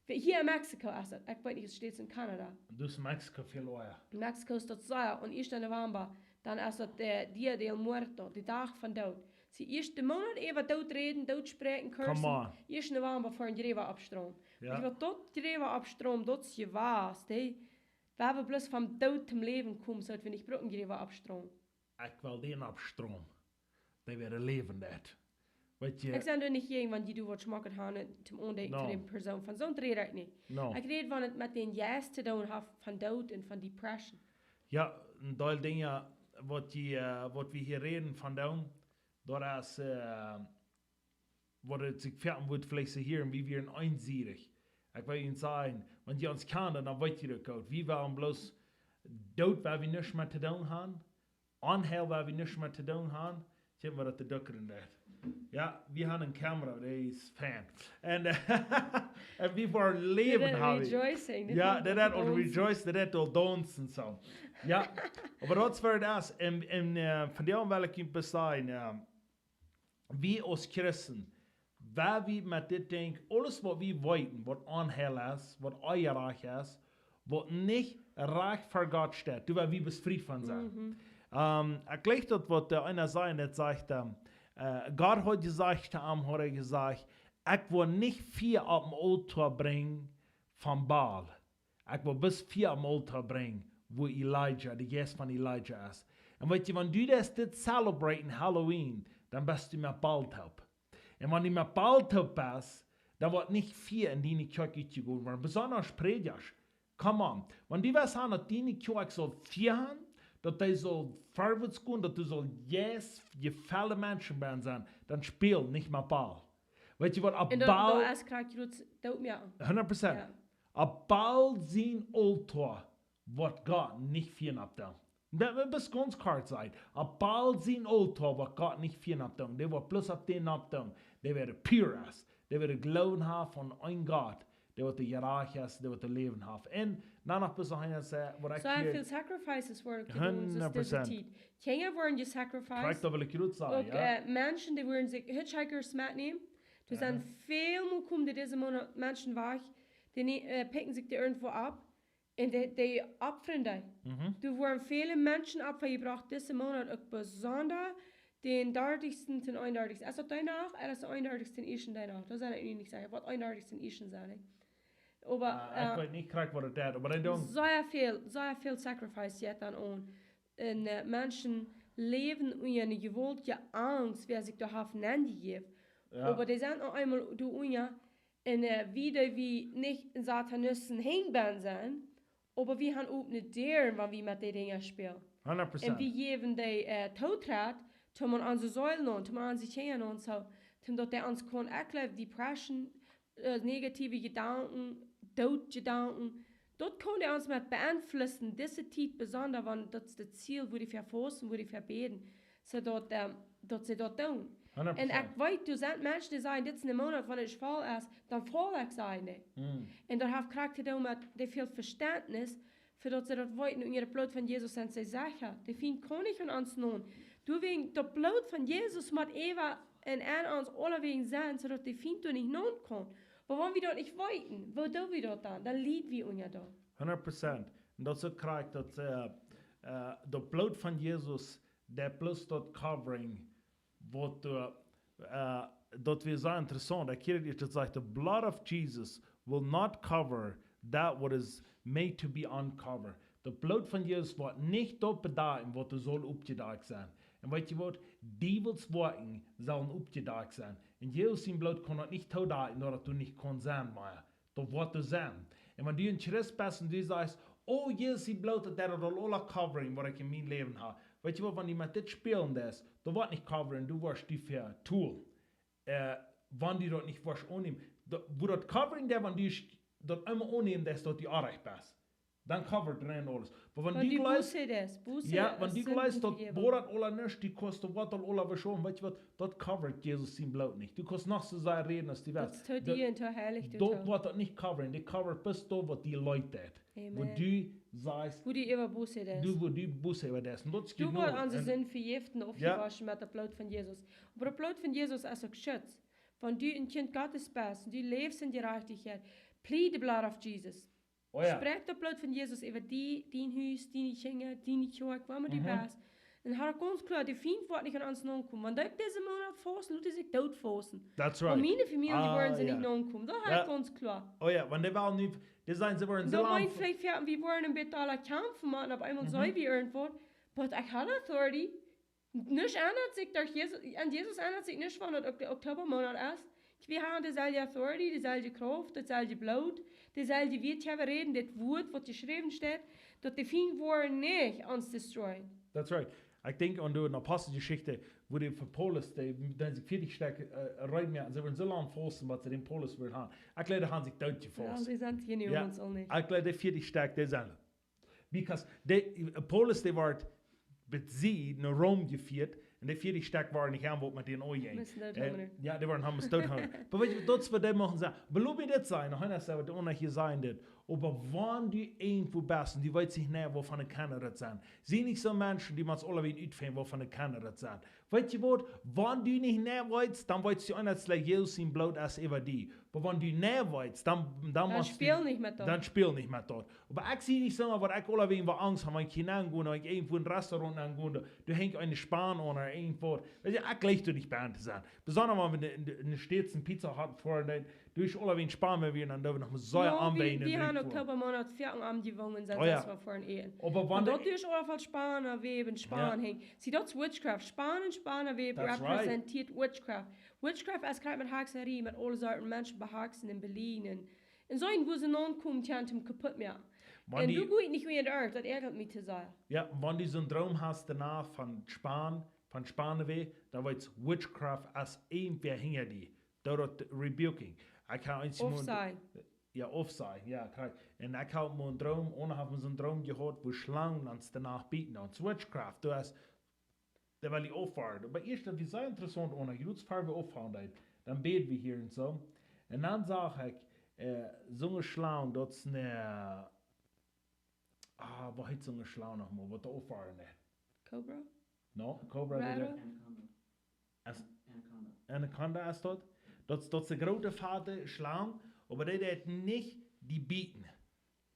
Wie, hia en Mexiko es daut, ekj weet nich, es daut en Kanada. Daut es en Mexiko väl ea. En Mexiko es daut soo, un ieeschten November, dan es daut de Dia del Muerto, de Dach von Doot. See, ieescht de Moonat äwa Doot räden, Doot spräakjen, Come cursen, on. ieeschten November foaren Jräwa oppstromen. Jo. Weetst waut, daut Jräwa oppstromen, daut es jewast, hee. Wie haben bloos vom Doot toom Läwen komen, soo daut wie nich brucken Jräwa oppstromen. Ekj well dän oppstromen. Dee wia läwendich. Weetst du? Ekj saj doa nich jäajen, wan dee doa waut schmocket haben, toom Aundenkjen No. to dee Persoon. Von soont räd ekj nich. No. Ekj räd, wan et met dän Jeist to doonen haft von Doot un von Depression. Jo, een Deel Dinja, waut dee, äh, waut wie hia räden von doonen, daut es, äh, waut et sikj foaken woat veleicht soo hieren, wie wieren eensiedich. Ekj well junt sajen, wan jie ons kjanen, dan weet jie daut goot. Wie wieren bloos Doot, wua wie nuscht met to doonen haben. Onheil, wua wie nuscht met to doonen haben. Kjennen wie daut de Dukren daut? Jo, wie haben eene Kamera, dee es fein. Un, äh, un wie woaren Läwen haben. Rejoicing. Jo, daut es aul rejoice, daut es aul daunsen, soo. Jo, oba daut es waut et es. Un, un, äh, von dee Aunwendunk kjemt bie sennen, jo. Wie aus Christen, wua wie met dit Dinkj, aules waut wie weeten, waut Onheil es, waut onjerajcht es, waut nich rajcht ver Gott steit, doa wua wie befriet von sent. Mhm. Ähm, ekj jleich daut waut de eena säd, daut sajcht, ähm, äh, Gott haud jesajcht, to am haud hee jesajcht, ekj woa nich Fia opp dän Aultoa brinjen von Baal. Ekj woa bloos Fia opp dän Aultoa brinjen, wua Elijah, de Jeist von Elijah es. Un weetst du, wan du daut dit celebraten Halloween, dan best du met Baal toop. Un wan du met Baal toop best, dan woat nich Fia en diene Kjoakj utjegoten woaren. Besonda Prädjasch. Come on. Wan du west haben, daut diene Kjoakj saul Fia haben, daut dee saul verwoats gonen, daut doa saul Jeist, jefellene Menschen bie sennen, dan späl nich met Baal. Weetst du waut, opp Baal. Un daut, daut es krakjt daut, daut, jo. Hundat Prozent. Jo. Opp Baal sien Aultoa woat Gott nich Fia oppdoonen. Daut, daut es gaunz kort jesajcht. Opp Baal sien Aultoa woat Gott nich Fia oppdoonen. Dee woat bloos opp dän oppdoonen, dee wua pur es. Dee wua Gloowen haft aun een Gott. Dee wua jerajcht es, dee wua Läwen haft. Un dan noch bloos noch eent, äh, waut ekj Soo hia väl sacrifices worden jedonen, dus dise Hundat Prozent. Tiet. Kjinja worden jesacrificed. Krakjt, daut well ekj jrod sajen, Uk, jo. äh, Menschen, dee worden sikj hitchhikers metnämen. Doa Jo. sent väl mea komen, dee dise Moonat Menschen wajch, dee ne-, äh, pikjen sikj dee irjentwua opp. Un dee, dee opfren dee. Mhm. Doa worden väle Menschen opfajebrocht, dise Moonat uk besonda dän dartichsten toom eenundartichsten. Es daut dee Nacht? Ooda es daut eenundartichsten ieeschten dee Nacht? Daut saj ekj nu nich secha. Woat eenundartichsten ieeschten sennen, nä? Oba, Ah, ekj äh, weet nich krakjt waut et es, oba dan soo väl, soo väl sacrifice jeit dan aun. Un, äh, Menschen läwen unja eene jewaultje Angst, wäa sikj doa haft nenjejäft. Jo. Oba dee sent noch eemol doa unja, un, äh, wie dee wie nich en Satanisten henjbungen sent, oba wie haben opne Däaren, wan wie met dee Dinja spälen. Hundat Prozent. Un wie jäwen dee, äh, Tootrit, toom aun onse Seelen aun, toom aun onse Kjinja aun, soo. Toom daut dee ons kaun, ekj jleew, depression, äh, negative Jedanken, Dootjedanken, daut kaun dee ons met beeinflussen, dise Tiet besonda, wan daut es daut Ziel, wua dee fa fausten, wua dee fa bäden, soo daut, ähm, daut see daut doonen. Un ekj weet, doa sent Menschen, dee sajen, dit es een Moonat, wan ekj faul es, dan faul ekj, sajen dee. Un daut haft krakjt to doonen met dee väl Vestentnis, fa daut see daut weeten, un äa Bloot von Jesus sent see secha. Dee Fient kaun nich aun ons nonen. Doawäajen, daut Bloot von Jesus mott äwa un en ons aulawäajen sennen, soo daut dee Fient doa nich nonen kaun. Oba wan wie daut nich weeten, woo doo wie daut dan? Dan lied wie unja daut. Hundat Prozent. Un daut es uk krakjt daut, äh, äh, daut Bloot von Jesus, daut bloos daut covering, waut doa, äh, daut wia soo interessaunt. Ekj hia daut sajcht, "The blood of Jesus will not cover that what is made to be uncovered." Daut Bloot von Jesus woat nich daut bedakjen, waut doa saul oppjedakjt sennen. Un weet jie waut? Diewels Woakjen sellen oppjedakjt sennen. Un Jesus sien Bloot kaun daut nich toodakjen, daut daut doa nich kaun sennen mea. Daut woat doa sennen. Un wan du een Christ best un du sajchst, "Oh, Jesus sien Bloot, daut deit daut aul aula covering, waut ekj en mien Läwen hab." Weet jie waut, wan du met dit spälen deist, daut woat nich covering, du woascht die fa tool. Äh, wan du daut nich woascht aunnämen. Daut, wua daut covering deit, wan du sch-, daut emol aunnämen deist, daut du oajch best. Dan covert rein aules. Oba wan du jleefst, Buße deist, Buße, jo, wan du jleefst, daut Sindenvejäwunk. Borat aula nuscht, du kaust daut Wort aul aula vestonen, weet jie waut, daut covert Jesus sien Bloot nich. Du kaust noch soo sea räden aus du west. Daut es too diea un too heilich, daut woat daut nich coveren. Dee covert bloos daut, waut die leet deit. Amen. Wua du sajchst, wua du äwa Buße deist. Du, wua du Buße äwa deist. Un daut es jenuach. Du woascht onse Sind vejäft un, jo, aufjewoschen met daut Bloot von Jesus. Oba daut Bloot von Jesus es uk Schutz. Wan du een Kjint Gottes best, un du läfst en Jerajchtichkjeit, plead the blood of Jesus. Oh jo. Sprakj daut Bloot von Jesus äwa die, dien Hus, diene Kjinja, diene Kjoakj, wua emma du best. Un hab daut gaunz kloa, de Fient woat nich aun ons nokomen. Wan ekj dise Moonat fausten, lot ekj doot fausten. That's right. Oba miene Famielje woaren see nich nokomen. Daut hab ekj gaunz kloa. Oh jo, wan dee wellen nu, dee sent, see woaren soo lang. Daut meent veleicht, jo, wie woaren een bät aula kjamfen, mau opp eemol sent wie irjentwua. But I have authority. Nuscht endat sikj derch Jesus, aun Jesus endat sikj nuscht, wan daut uk de Oktobamoonat es. Wie haben deeselwje authority, deeselwje Krauft, deeselwje Bloot, deeselwje Wieed, jo, wie räden dit Wort, waut jeschräwen steit, daut de Fient woaren nich ons destroyen. That's right. Ekj denkj aun de Aposteljeschicht, wua dee fa Paulus, dee, dee sikj fieetich Stekj, äh, reed moaken, see woaren soo lang fausten, waut see dän Paulus wullen haben. Ekj jleew, dee haben sikj doot jefaust. Jo, see sent hia nu ons aul nich. Ekj jleew, dee fieetich Stekj, dee sent Because dee, Paulus, dee wort besiegt, no Rom jefieet, un dee fieetich Stekj wieren nich aun waut met dän aunjinj. Musten doot hungern. Jo, dee wieren haben musten doot hungern. Oba weet jie, daut es waut dee musten sajen. Oba lot mie dit sajen, noch eena sajcht, waut dee aundre hia sajen deed. Oba wan du irjentwua best un du weetst nich, nä, waut fa eene Kjinja daut sent, sie nich soo Menschen, dee mau aulawäajen utfinjen, waut fa eene Kjinja daut sent. Weet jie waut? Wan du nich nä weetst, dan weetst du eent, daut Jesus sien Bloot es äwa die. Oba wan du nä weetst, dan, dan motst du, dan späl nich met daut. Dan späl nich met daut. Oba ekj sie nich soo, waut ekj aulawäajen waut Angst hab, wan ekj hia nenn go, wan ekj irjentwua een Restaurant nenn go, doa, doa henjt eene Span aun ooda irjentwaut. Weet jie, ekj jleich doa nich bie to sennen. Besonda wan wie en de, en de, en de States een Pizza Hut foaren, dan, doa es aulawäajen Span, wan wie dan doa noch mau soo aunbieden. Wie haben Oktobamoonat foaken aunjefungen, sent daut mau fa een Ehen. Oba wan daut es aula voll Span, Web un Span henjt. See, daut es witchcraft. Span un Span un Web repräsentieet witchcraft. Witchcraft es krakjt met Haksarie, met aule Sorten Menschen behaksen un belieen. Un soo een, wua see nokomen, kjennen kaputt moaken. Un du goot nich mea en de Ieed, daut ärjat mie to sea. Jo, wan du soon Droom hast doano von Span, von Span wea, dan weetst, witchcraft es irjentwäa hinja die. Daut es rebuking. Ekj hab eent mol, aufsajen. Jo, aufsajen, jo, krakjt. Un ekj hab mol een Droom, eena haft mol soon Droom jehaut, wua Schlangen ons doano bieten, ons witchcraft. Du hast, dee well ekj auffoaren. Oba ieescht, daut es sea interessaunt, eena jrod ver wie auffoaren deed. Dan bäd wie hia un soo. Un dan sach ekj, äh, soone Schlang, daut es eene, ah, waut heet soone Schlang noch mol, waut doa auffoaren deed? Cobra? No, Cobra, dee Rattle? Anaconda. Es Anaconda. Anaconda es daut. Daut, daut es de groote fette Schlang, oba dee deit nich die bieten.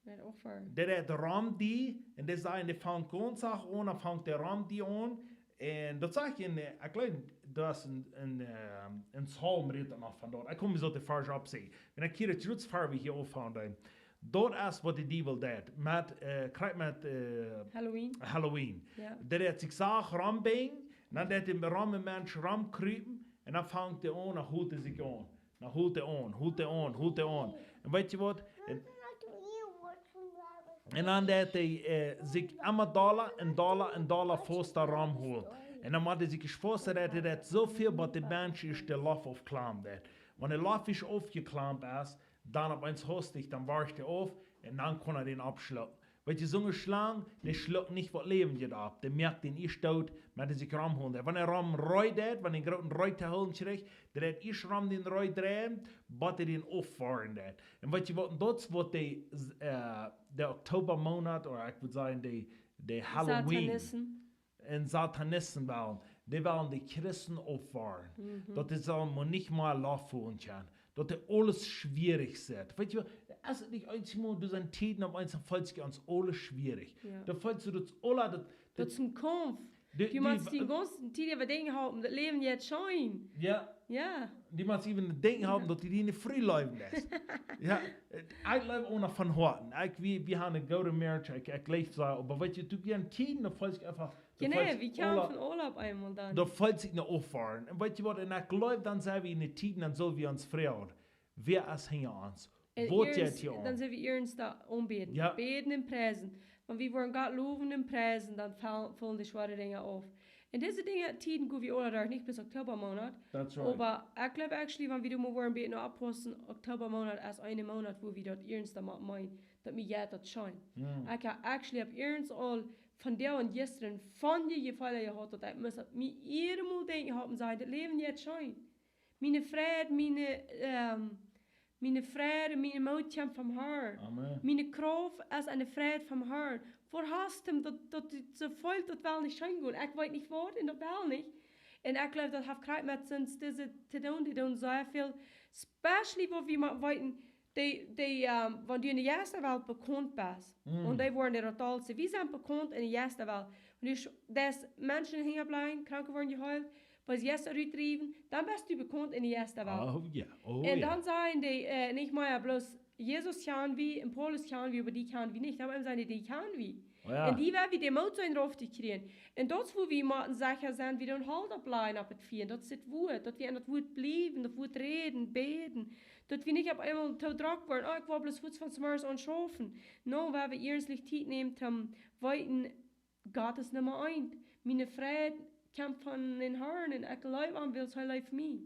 Dee deit uk ver- Dee deit rom die, un dee sajcht, dee fangt gaunz sacht aun, dan fangt dee rom die aun. Un daut sach ekj en, äh, ekj jleew, daut es en, en, ähm, en Psalm rät noch von daut. Ekj kaun mie soo de Varsch oppsajen. Wan ekj hia daut jrod ver wie hia auffoaren deed. Daut es waut de Diewel deit. Met, äh, krakjt met, äh, Halloween. Halloween. Jo. Dee deit sikj sacht rombinden, dan deit dee rom een Mensch romkrupen, un dan fangt dee aun, dan holt dee sikj aun. Dan holt dee aun, holt dee aun, holt dee aun. Un weet jie waut? Un, un dan deit dee, äh, sikj emma dolla un dolla un dolla fausta romhoolen. Un dan mott hee sikj ieescht faust, daut hee daut soo väl, waut de Mensch ieescht de Loft aufkjlampt. Wan de Loft ieescht aufjekjlampt es, dan opp eemol hastich, dan woat hee auf un dan kaun hee dän oppschlucken. Weetst, soone Schlang, dee schluckt nich waut Läwendjet opp. Dee moakt dän ieescht doot, met dee sikj romhoolen. Wan hee rom Ree deit, wan hee een grooten Ree to hoolen kjricht, dee deit ieescht rom dän Ree dreien, bat hee dän auffoaren deit. Un weetst waut, un daut es waut de, äh, de Oktobermonat, ooda ekj wudd sajen, de, de Halloween. Satanisten. Un Satanisten wellen, dee wellen de Christen auffoaren. Mhm. Daut dee sellen mau nich mea Loft hoolen kjennen. Daut dee aules schwierich es. Weetst waut, es et nich eemol, doa sent Tieden, opp eemol feelt sikj ons aules schwierich. Jo. Dan feelt sikj daut aules, daut, daut es een Kaumf. Du, du, du motst de gaunze Tiet äwa denkjen haben, daut Läwen jeit scheen. Jo. Jo. Du motst äwa denkjen haben, daut du diene Fru leewen deist. Jo, ekj leew Ona von Hoaten. Ekj, wie, wie haben eene goode Marriage, ekj, ekj leew see, oba weetst du, doa sent Tieden, dan feelt sikj eefach, Genau, wie kjennen von aula opp eemol dan. Daut feelt sikj no auffoaren. Un weetst waut, un ekj leew, dan sent wie en de Tieden, dan sell wie ons froagen, wäa es hinja ons? Waut jeit hia aun? Dan sell wie ernst aunbäden. Jo. Bäden un priesen. Wan wie woaren Gott lowen un priesen, dan fal-, faulen de schwoare Dinja auf. Un dise Dinja, Tieden go wie aula derch, nich bloos Oktobermonat. That's right. Oba ekj leew actually, wan wie doa mau woaren bäden, no oppaussen, Oktobermonat es een Monat, wua wie daut ernst met meenen, daut mie jeit daut scheen. Mm. Ekj hab actually opp ernst aul von doa aun jistren von dee Jefeele jehaut, daut ekj must opp mie ieescht mol denkjen, haben, sajen, daut Läwen jeit scheen. Miene Freid, miene, ähm, miene Freid, miene Moot kjemt vom Harn. Amen. Miene Krauft es enne Freid vom Harn. Woo hast du daut, daut du soo feelst, daut well nich scheen gonen? Ekj weet nich waut un daut well nich. Un ekj leew, daut haft krakjt met sien, dise to doonen, dee doonen soo väl, especially wua wie mau weeten, dee, dee, ähm, wan du enne Jeistawelt bekaunt best, mm, un dee woaren de Rotals, wie sent bekaunt enne Jeistawelt. Wan du sch-, daut Menschen hinjableiwen, Kranke woaren jeheelt, waut Jeista rutdriewen, dan best du bekaunt enne Jeistawelt. Oh jo, oh jo. Un dan sajen dee, äh, nich mea bloos, Jesus kjanen wie un Paulus kjanen wie, oba dee kjanen wie nich. Dan sajen dee, dee kjanen wie. Oh jo. Un dee woaren wie de Moot seenen, rauf to kjrieen. Un daut es wua wie motten secha sennen, wie doonen Holt oppläajen opp daut Fia. Daut es daut Wuat, daut wie aun daut Wuat bliewen, daut Wuat räden, bäden. Daut wie nich opp eemol too drock woaren, oh, ekj well bloos fuaz von zemorjes aun schaufen. No, wan wie ernstlich Tiet nämen, toom weeten, Gott es Numma eent. Miene Freid kjemt von dän Harn un ekj leew am, wiels hee leeft mie.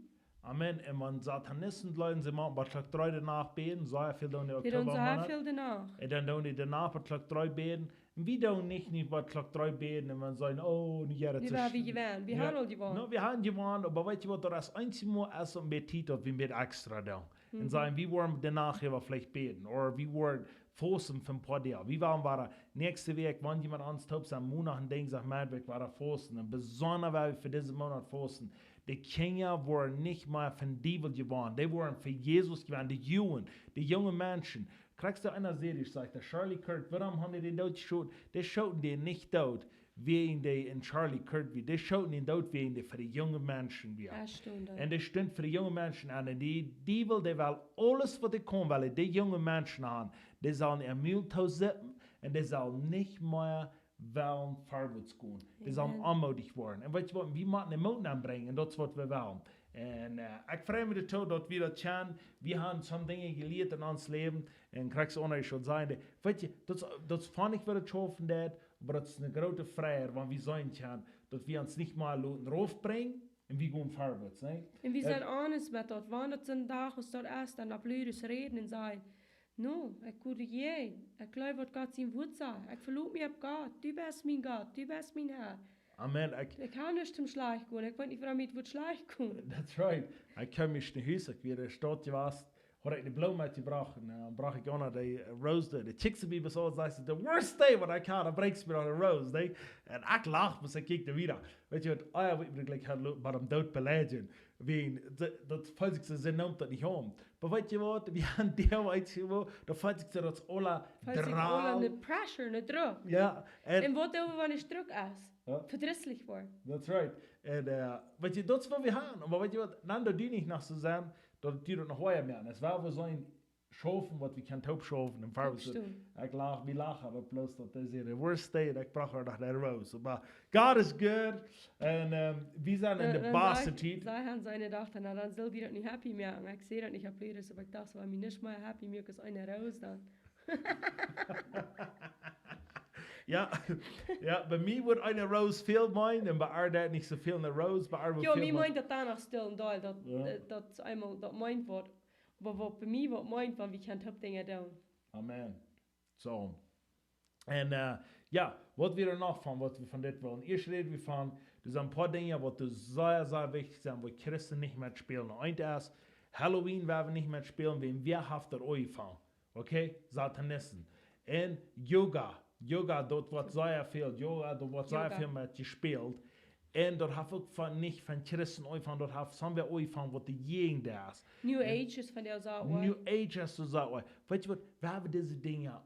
Amen. Un wan Satanisten jleewen, see motten bat Klock dree de Nacht bäden, soo väl doonen dee Oktobermonat. Dee doonen soo väl de Nacht. Un dan doonen dee de Nacht bat Klock dree bäden. Un wie doonen nich, nich bat Klock dree bäden un wie sajen, oh, nu jeit et soo sch-, wie haben jewonnen. Wie haben aul jewonnen. No, wie haben jewonnen, oba weetst du waut, daut es eensjemol es een bät Tiet, daut wie een bät extra doonen. Un, mhm, sajen, wie woaren de Nacht äwa veleicht bäden, ooda wie woaren fausten fa een poa Doag. Wie woaren wada näakjste Wäakj, wan jemaunt ons toop sent, Moonach un Dinjsdach, Meddwäakj wada fausten. Un besonda wan wie fa disen Moonat fausten, de Kjinja woaren nich mea von Diewel jewonnen. Dee woaren fa Jesus jewonnen. De Jugend, de junge Menschen. Krakjt soo eena säd, ekj saj, de Charlie Kirk, wuarom haben dee dän doot jeschoten? Dee schoten dän nich doot wäajen dee een Charlie Kirk wia. Dee schoten dän doot wäajen dee fa de junge Menschen wia. Jo, stimmt. Un dee stunt fa de junge Menschen aun. Un dee Diewel, dee well aules waut hee kaun, well hee de junge Menschen haben. Dee sellen äa Mul toosetten un dee sellen nich mea wellen verwoats gonen. Dee sellen, amen, onmoodich woaren. Un weetst du waut, wie motten dän Moot aunbrinjen un daut es waut wie wellen. Un, äh, ekj frei mie doatoo, daut wie daut kjennen. Wie haben some Dinja jelieet en ons Läwen. Un krakjt soo aus ekj aul säd, weetst du, daut, daut es funny, woo daut schaufen deit, oba daut es eene groote Freiheit, wan wie seenen kjennen, daut wie ons nich mea loten raufbrinjen un wie gonen verwoats, nä? Un wie, äh, sent honest met daut, wan daut soon Dach aus daut es, dan opp ludes räden un sajen, no, ekj korrigeer, ekj jleew waut Gott sien Wuat sajcht, ekj veloot mie opp Gott, du best mien Gott, du best mien Herr. Amen. Ekj, ekj kaun nich toom schlajcht gonen. Ekj weet nich, wuarom mie daut schlajcht gonen. That's right. Ekj kjeem ieescht no Hus, ekj wia enne Staut jewast, haud ekj eene Bloom metjebrocht, un, äh, brocht ekj aun de Rose, de Chicks bie besocht, säd see, the worst day waut ekj haud, dan brinjst du mie noch eene Rose, nä? Un ekj lach, bat ekj kjikj doa wieda. Weetst du waut, ah jo, weetst du, ekj haud lo-, bat am doot beleidjen. Wäajen, de-, daut feelt sikj soo, see nemt daut nich aun. Oba weetst du waut, wie haben dee, weetst du waut, daut feelt sikj soo, daut es aula Drock. Feelt sikj aula eene pressure, een Druck. Jo, un, un waut äwa wan Druck es? Jo. Vedrisslich woaren. That's right. Un, äh, weetst du, daut es waut wie haben. Oba weetst du waut, dan daut dee nich noch soo sent, daut dee daut noch hooja moaken. Es woa wie sellen schaufen, waut wie kjennen toop schaufen. Un daut stemmt. Ekj lach, wie lachen, oba bloos daut es de worst day, un ekj brocht noch eene Rose. Oba God is good. Un, ähm, wie sent enne baste Tiet. Dan, dan säd, säd see, dan sell dee daut nich happy moaken. Ekj säd daut nich opp ludes, oba ekj docht, soo, wan mie nuscht mea happy moakt aus eene Rose dan. Jo, jo, bie mie wudd eene Rose väl meenen un bie ar deit nich soo väl eene Rose, bie ar wudd Jo, väl mie meen. Meent daut doa noch stell een Deel, daut, Jo. eh, daut eemol daut meent woat. Oba waut bie mie waut meent, wan wie kjennen toop Dinja doonen. Amen. Soo. Un, eh, jo, waut wie doa noch von, waut wie von dit wellen. Ieescht räd wie von, doa sent een poa Dinja waut doa sea, sea wichtich sent, wua Christen nich met spälen. Eent es, Halloween woa wie nich met spälen, wäajen wäa haft daut aunjefongen? Okay? Satanisten. Un Yoga. Yoga, daut woat sea väl, Yoga, daut woat sea Yoga. Väl met jespält. Un daut haft uk von, nich von Christen aunjefongen, daut haft somewhere aunjefongen waut doa jäajen es. New Un Age es von dee Sache. New Age es doa Sache. Weetst du waut, wie haben dise Dinja,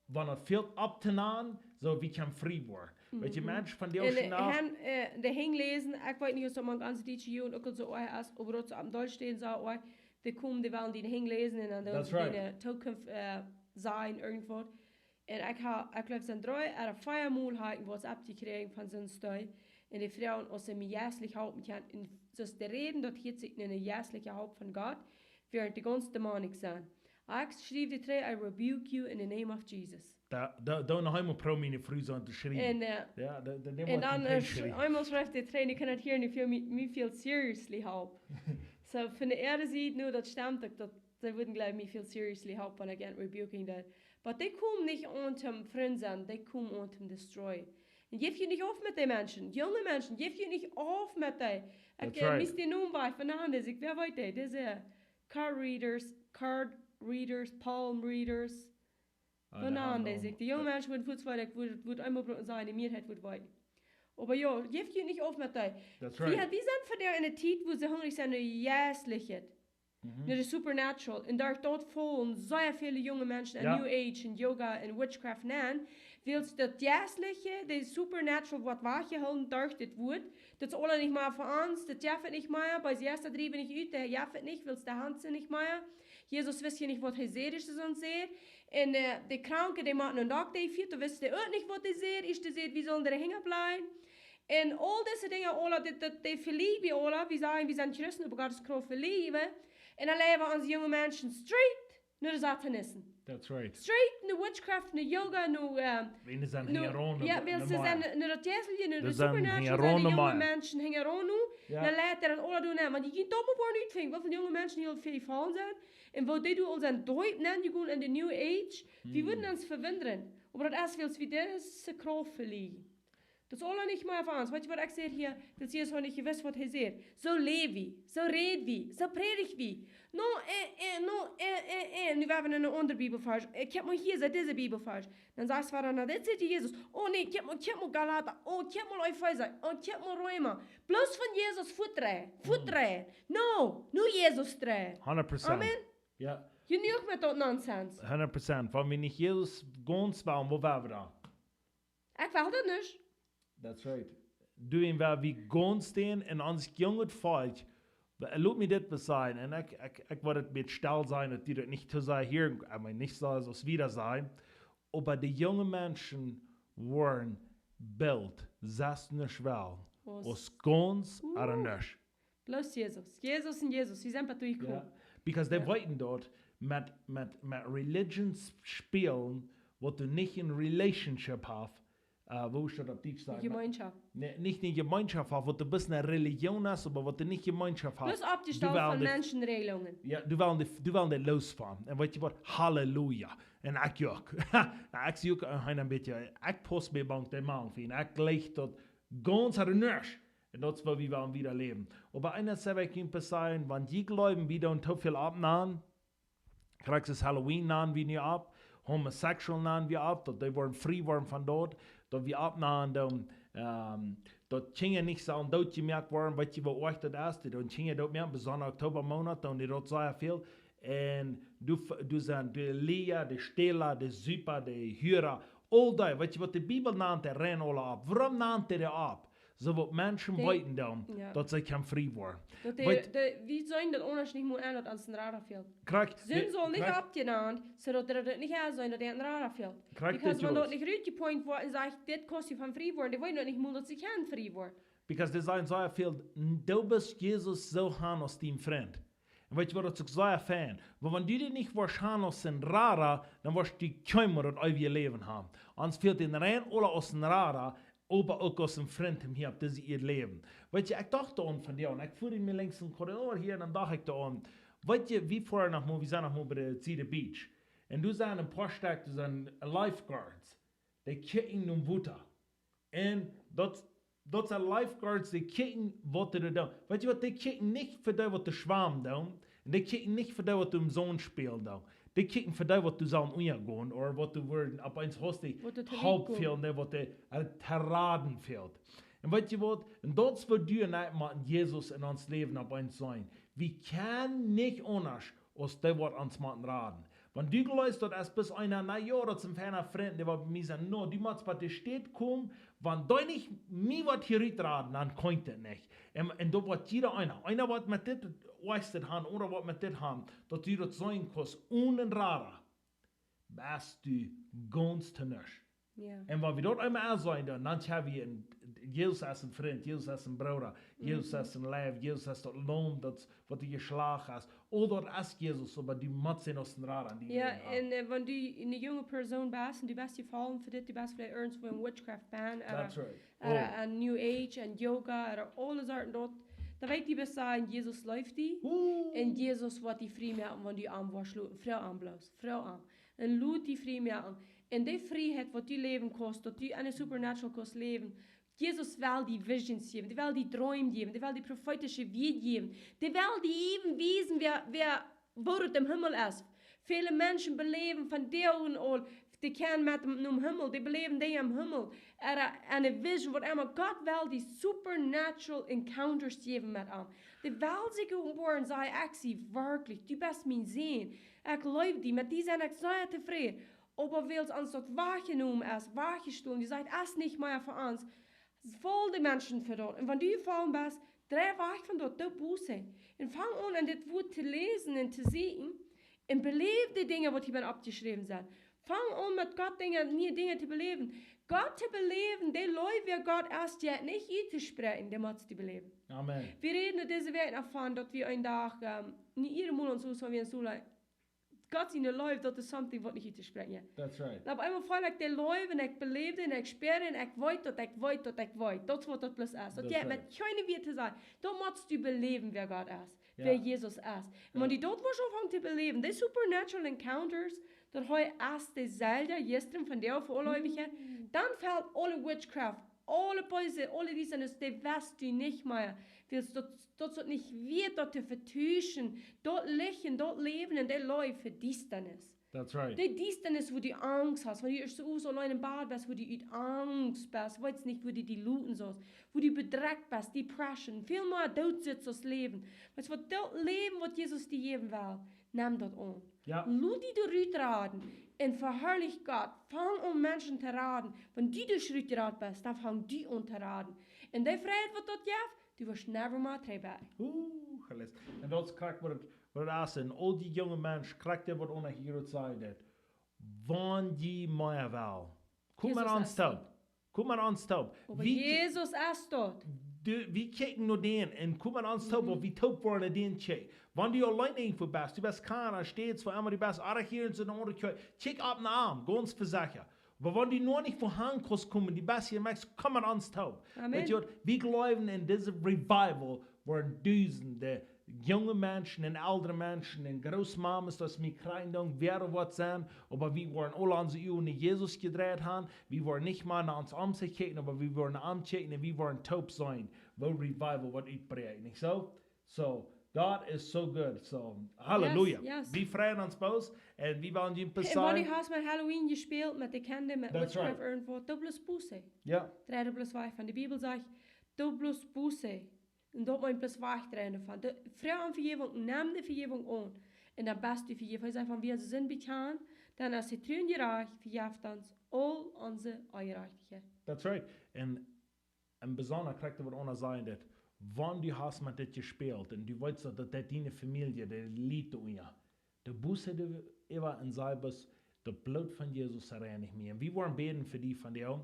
wan et väl opptonanen, soo wie kjennen frie woaren. Weetst du, Mhm. Menschen von dee Un, eh, Schnau. han, eh, de Henj läsen, ekj weet nich aus daut mank onse dietsche Jugend uk aul soo es, oba daut see opp dän Deel stalen, soo, oh, dee komen, dee wellen die de Henj läsen un dan doonen That's see right. De Tookunft, eh, sajen, irjentwaut. Un ekj ha, ekj jleew, sent dree ooda vea Mol ha ekj waut oppjekjräajen von soon Stoot. Un dee froagen aus see mie jeistlich halpen kjennen. Un soo aus dee räden, daut hieet sikj no eene jeistliche Halp von Gott, wäarent dee gaunz demonic sent. Ekj schriew dee trigj, I rebuke you in the name of Jesus. Daut, daut, daut noch eemol proowen miene Fru soo to schriewen. Un, eh, Jo, daut, daut un dan, eh, sch-, eemol schriew ekj dee trigj, un ekj kaun daut hia nich väl, mie, mie väl seriously halpen. Soo, von de ieeschte Sied nu, daut stemt uk, daut they wouldn't jleewen mie väl seriously halpen wan ekj an rebuking deed. But dee komen nich aun toom Frind sennen, dee komen aun toom destroyen. Un jeff junt nich auf met dee Menschen. Junge Menschen, jeff junt nich auf met dee. Ekj, That's eh, right. Mist dee Nomen wajch, Fernandes, ekj, wäa weet dee? Dise card readers, card readers, palm readers. Ah, dee Fernandes, haben ekj, dee junge Menschen wudden fuaz weeten, ekj wudd, wudd eemol brucken sajen, de Mieeheit wudd weeten. Oba jo, jeff junt nich auf met dee. That's right. Wie, wie sent fa dee enne Tiet, wua see hungrich sent no jeistlichet. Mhm. Daut es supernatural. Un doa, doa faulen sea väle junge Menschen en Jo. New Age un Yoga un Witchcraft nenn. Wiels daut jeistliche, daut supernatural waut wajchjehoolen derch dit Wuat. Daut es aula nich mea fa ons. Daut jeft et nich mea. Bie Jeista driewen nich ut. Daut jeft et nich. Wiels dee han et nich mea. Jesus wist je nich waut hee säd, aus hee ons säd. Un, eh, de Kranke, dee motten no een Dokta, dee fieren, dee wisten uk nich waut hee säd. Ieescht säd, wie sellen de Henj oppläajen. Un aul dise Dinja, aula, daut, daut, dee veleewen wie aula, wie sajen, wie sent Christen, opp Gott siene Krauft veleewen. Un dan leiden wie onse junge Menschen straight no de Satanisten. That's right. Straight no Witchcraft, no Yoga, no, eh, Wan see sent no, hinjaraun, jo, no, wiels no see mea. Sent no daut Jeistliche, no Dee de sent supernatural, hinjaraun sent de no junge mea. Menschen hinjaraun no. Jo. Dan leit hee daut aula doonen. Want jie kjennen daut mau nich utfinjen, woo väl junge Menschen hia väl jefaulen sent. Un woo dee doa aul sent deep nenjegonen en de New Age. Wie Hmm. Wudden ons vewundren. Oba daut es, wiels wie dise Krauft veleewen. Daut es aula nich mea fa ons. Weetst du waut ekj saj hia? Daut es hia soo nich jewist waut hee sajcht. Soo läw wie, soo räd wie, soo prädj wie. No, eh, eh, no, eh, eh, eh. Nu woa wie no een aundren Bibelvarsch. Ekj hab mau hia, saj dise Bibelvarsch. Dan sajcht hee dan, no, dit sajcht Jesus. Oh nä, ekj hab mau, ekj hab mau Galata. Oh, ekj hab mau Efeesa. Oh, ekj hab mau Reema. Bloos von Jesus fuat dreien. Fuat dreien. No, no Jesus dreien. Hundred percent. Amen. Jo. Jenuach met daut Nonsens. Hundred percent. Wan wie nich Jesus gaunz wellen, woo woa wie dan? Ekj well daut nich. That's right. Doa woa wie gaunz stehen un ons junget Volkj, lot mie dit bie sajen, un ekj, ekj, ekj wudd et met stell sajen, daut dee daut nich to sajen hia, ekj meen, nich soo aus wie daut sajen, oba de junge Menschen woaren built, sest nich well, Aus aus gaunz Uh. Ooda nich. Bloos Jesus. Jesus un Jesus. Wie sent bie die Jo, gekomen. Because dee Jo. Weeten daut met, met, met religion sp-, spälen, waut du nich een relationship hast, eh, woo es daut opp Dietsch sajen? Jemeenschoft. Nä, nich een Jemeenschoft hast, waut du best eene Religion hast, oba waut du nich Jemeenschoft hast. Bloos oppjestalt von Menschenregelungen. Jo, du wellen dee, du wellen dee loos von. Un weetst du waut? Halleluja. Un ekj uk. Nu, ekj sie uk, eh, een bät, ekj paus bie Bank de Mann, ekj jleich daut gaunz ooda nich. Un daut es woo wie wellen wieda läwen. Oba eent es, ekj well sajen, wan jie jleewen, wie doonen too väl oppnanen, krakjt soo aus Halloween nanen wie nu opp, homosexual nanen wie opp, daut dee woaren frie woaren von daut, daut wie oppnanen doonen, ehm, daut Kjinja nich sellen dootjemoakt woaren, weetst du woo oajch daut es, dee doonen Kjinja dootmoaken, besonda Oktobamonat, doonen dee daut sea väl. Un du f-, du sent de Läaja, de Stäla, de Supa, de Hura, aul dee, weetst du waut de Bibel nant, dee rennen aula opp. Wuarom nant dee dee opp? Soo waut Menschen Dee-, weeten dan, jo. Daut see kjennen frie woaren. Daut dee, Weetst dee, wie sent daut aundasch nich mea en, daut ons een Rada fält. Krakjt, Sind dee, saul nich krakjt. Oppjenant, soo daut dee daut nich en sent, daut dee een Rada fält. Krakjt Because dit wan daut Jost. Nich rutjepoint woat un sajcht, dit kaust du von frie woaren, dee weeten daut nich mea, daut see kjennen frie woaren. Because dee sajen soo väl, du best Jesus soo han aus dien Frint. Un weetst waut, daut es uk sea fein. Oba wan du dän nich woascht haben aus een Rada, dan woascht du kjeenmol daut eewje Läwen haben. Ons fält dän rein aula aus een Rada, oba uk aus een Frint, om hia opp dise Ieed läwen. Weetst, ekj docht doaraun vondoag, un ekj fua en mien linksen Korridor hia, un dan docht ekj doaraun. Weetst, wie foaren noch mol, wie sent noch mol bie de Cedar Beach. Un doa sent een poa Stekj, doa sent lifeguards. Dee kjikjen no Wota. Un daut, daut sent lifeguards, dee kjikjen waut dee doonen. Weetst waut, dee kjikjen nich fa dee waut dee schwämen doonen. Un dee kjikjen nich fa dee waut em Sand spälen doonen. Dee kjikjen fa dee waut dee sellen unjagonen, ooda waut dee woaren opp eemol hastich Waut dee to Help Lied komen. fälen, dee waut dee, äh, to raden fält. Un weetst waut, un daut es waut du un ekj motten Jesus en ons Läwen opp eemol seenen. Wie kjennen nich aundasch aus dee waut ons motten raden. Wan du jleefst, daut es bloos eena, na jo, daut es een feina Frint, dee woat mie sajen, no, du motst bie de Städ komen, wan dee nich mie woat hia rutraden, dan kaun ekj daut nich. Un, un daut woat jieda eena, eena woat met dit oaste haben, ooda woat met dit haben, daut du daut seenen kaust, onen Rada, best du gaunz to nuscht. Jo. Un wan wie daut eemol enseenen, dan, dan haben wie een, Jesus es een Frint, Jesus es een Brooda, Jesus Mhm. es een Leew, Jesus es daut Laum, daut waut hee jeschlacht haft. Aul daut es Jesus, oba du motst seenen aus een Rada en dien Jo, Läwen haben. un, äh, wan du eene junge Persoon best un du best jefollen fa dit, du best veleicht irjentwoo en witchcraft bent, ooda, That's right. ooda Oh. en New Age, en Yoga, ooda aule Sorten daut, dan weet die best sajen, Jesus leeft die. Ooh. Un Jesus woat die frie moaken, wan du am woascht loten. Froag am bloos, froag am. Un lot die frie moaken. Un dee Frieheit waut du läwen kaust, daut du en de supernatural kaust läwen, Jesus well die visions jäwen, dee well die Dreem jäwen, dee well die profeetische Wieed jäwen, dee well die äwen wiesen, wäa, wäa, woo daut em Himmel es. Väle Menschen beläwen von Doag aun, dee kjennen met am nom Himmel, dee beläwen Dinja em Himmel. Ooda, äh, en eene Vision, waut emma. Gott well die supernatural encounters jäwen met am. Dee well sikj openboaren, sajen, ekj sie werkjlich, du best mien Sän. Ekj leew die, met die sie ekj sea tofräd. Oba wiels ons daut wajchjenomen es, wajchjestolen, dee sajcht, es nich mea fa ons. Foll de Menschen fa daut. Un wan du jefollen best, drei wajch von daut, doo Buße. Un fang aun, en dit Wuat to läsen un to sieekjen. Un beläw de Dinja, waut hia oppjeschräwen sent. Fang aun, met Gott Dinja, niee Dinja to beläwen. Gott to beläwen, de Leew, wäa Gott es, dee nich uttospräakjen, dee motst du beläwen. Amen. Wie räden en dise Wäakj noch von, daut wie een Dach, ähm, nich jieda Mol ons Hus, wan wie en Sula Gott siene Leew, daut es something waut nich uttospräakjen, jo. That's right. Un opp eemol feel ekj de Leew un ekj beläw dee un ekj spia dee un ekj weet daut, ekj weet daut, ekj weet. Daut es waut daut bloos es. Daut That's jeit right. met kjeene Wieed to sajen. Daut motst du beläwen, wäa Gott es, Jo. wäa Jesus es. Un Jo. wan du daut woascht aunfangen to beläwen, dee supernatural encounters, daut hee es deeselwja jistren, vondoag, fa aule Mm. Eewichkjeit, dan felt aule witchcraft, aule beese, aule Diestanis, dee woascht du nich mea. Wiels daut, daut es nich wieet daut to vetuschen, daut Licht un daut Läwen un dee Leew fa Diestanis. That's right. Dee Diestanis, wua du Angst hast, wan du ieescht soo auleen em Bad best, wua du ut Angst best, weetst nich, wua du die loten saust, wua du bedrekjt best, Depression, väl mea doot sitst aus Läwen. Weetst waut, daut Läwen, waut Jesus die jäwen well, nemm daut aun. Jo. Lot die doa rutraden un veharlich Gott. Fang aun Menschen to raden. Wan du doa rutraden best, dan fang du aun to raden. Un dee Frieheit, waut daut jeft, du woascht never mea trigj back. Ooh, geles. Un daut es krakjt waut et, waut et es. Un aul dee junge Menschen, krakjt waut Ona hia jrod säd, daut, wan jie mea wellen, komm Jesus met ons es toop. Komm met ons toop. Oba Wie Jesus es daut. Du, wie kjikjen no dän un komm met ons toop, Mhm. waut wie toop woaren no dän kjikjen. Wan du auleen irjentwua best, du best Kanada, States, wua emma du best, ooda hia en soone aundre Kjoakj, kjikj opp no am, gaunz vesecha. Oba wan du noch nich von Hand kaust komen, du best hia en Mexiko, komm met ons toop. Amen. Weetst waut, wie jleewen en dise Revival, woaren dusende junge Menschen un eldre Menschen un Grootmames, daut mie kjrieen doonen, wäa waut sent, oba wie woaren aule onse Uagen no Jesus jedreit haben, wie woaren nich mea no ons omkjikjen, oba wie woaren no am kjikjen un wie woaren toop seenen, woo Revival woat utbräakjen, nich soo? So, God is so good. So, hallelujah. Yes, yes. Wie freien ons bloos un wie wellen junt Hey, Bonnie, Psalm hast met Halloween jespält, met de Kjinja, met That's Witchcraft right. irjentwaut. Doa bloos Buße. Jo. Drei doa bloos wajch von. De Bibel sajcht, doa bloos Buße. Un daut meent bloos wajchdreien doavon. De, froag om Vejäwunk, nemm de Vejäwunk aun. Un dan best du vejäft. Hee sajcht, wan wie onse Sind bekjanen, dan es hee tru un jerajcht, vejeft ons aul onse Onjerajchtichkjeit. That's right. Un, un besonda krakjt waut Ona säd, daut, wan du hast met dit jespält un du weetst daut, daut diene Famielje, dee litt doarunja, de Buße doaräwa un saj bloos, daut Bloot von Jesus reinicht mie. Un wie woaren bäden fa die vondoag,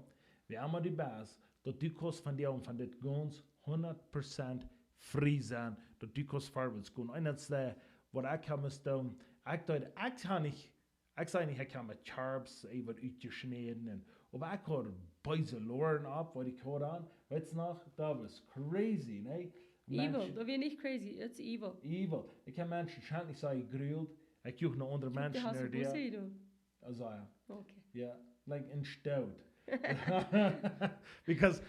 wäa emma du best, daut du kaust vondoag von dit gaunz hundat Prozent frie sennen, daut du kaust verwoats gonen. Un daut es de, waut ekj ha must doonen. Ekj deed, ekj ha nich, ekj säd nich, ekj ha met Sharps, ey, waut utjeschnäden. Un, oba ekj haud beese Loaren opp, waut ekj haud aun. Weetst noch? Daut wia crazy, nä? Evil, Menschen, daut wia nich crazy, it's evil. Evil. Ekj ha Menschen scheinlich soo jegruelt. Ekj juch no aundre Menschen, hast du Buße, du? Also, jo. Okay. Jo, like, en Stoot. Because,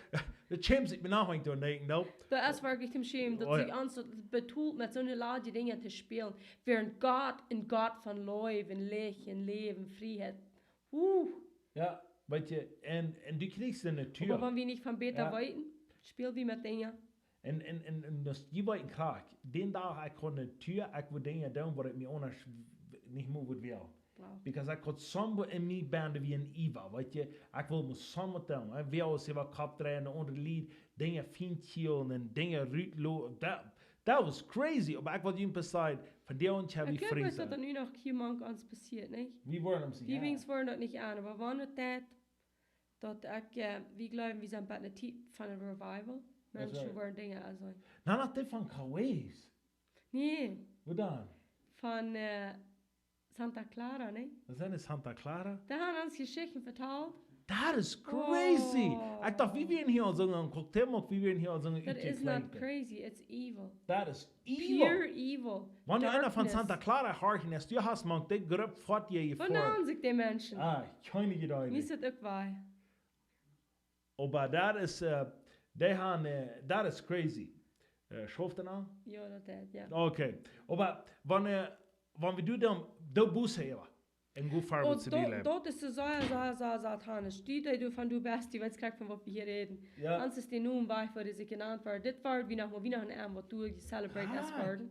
daut schämt sikj mie noch, wan ekj doaraun denkj, no? Daut es werkjlich toom schämen, daut Oh, jo. Sikj ons daut betolt met soone ladje Dinja to spälen. Wäarent Gott een Gott von Leew, Licht, Läwen, Frieheit. Uh. Jo, weetst du, un, un du kjrichst de Natua. Oba wan wie nich von bäta Jo. weeten, späl wie met Dinja. Un, un, un, un daut jie weeten krakjt, dän Dach ekj kunn de Tua, ekj wudd Dinja doonen, waut ekj mie aundasch w-, nich mea wudd wellen. Wow. Because ekj haud soon en mie benn wia een Iwa, weetst du, ekj wull mie soon waut doonen. Un wie aules äwa Kopp dreien, aundre Lied, Dinja fienkjielen un Dinja rutlo-, daut, daut wia crazy. Oba ekj wull junt besajen, von dee un hab ekj ekj jleew, frie daut daut nu noch hia mank ons passieet, nich? Wie woaren ons Wie nich, jo. Wiens woaren daut nich aun, oba wan et daut, daut ekj, äh, wie jleewen, wie sent bie eene Tiet von een Revival. That's Menschen right. Woaren Dinja aunsajen. Na, nich dee von Kauais. Nä. Woo dan? Von, äh, Santa Clara, nä? Waut sent dee Santa Clara? Dee haben ons Jeschichten vetalt. That is crazy. Oh. Ekj docht, wie wieren hia aul soo een Cocktail, wie wieren hia aul soo een That is not Utjekleidte. Crazy, it's evil. That is evil. Pure evil. Wan du eena von Darkness. Santa Clara horchen, es du hast mank dee Grupp fort je Woo jefort. Nanen sikj dee Menschen? Ah, kjeene Jedanken. Mie es daut uk wea. Oba daut es, äh, dee haben, äh, daut es crazy. Äh, schauft daut aun? Jo, daut deit, jo. Okay. Oba wan, äh, wan wie doonen, doo Buße äwa. Un go Oh, forward to daut, die Leben. Daut es soo, soo, soo, soo satanisch. Dee, dee du von du best, dee weetst krakjt von waut wie hia räden. Jo. Ons es dee Nomen wajch, woo dee sikj jenant woat. Dit woat wie noch mol, wie noch een Äwent, waut du jecelebrate es Right. worden.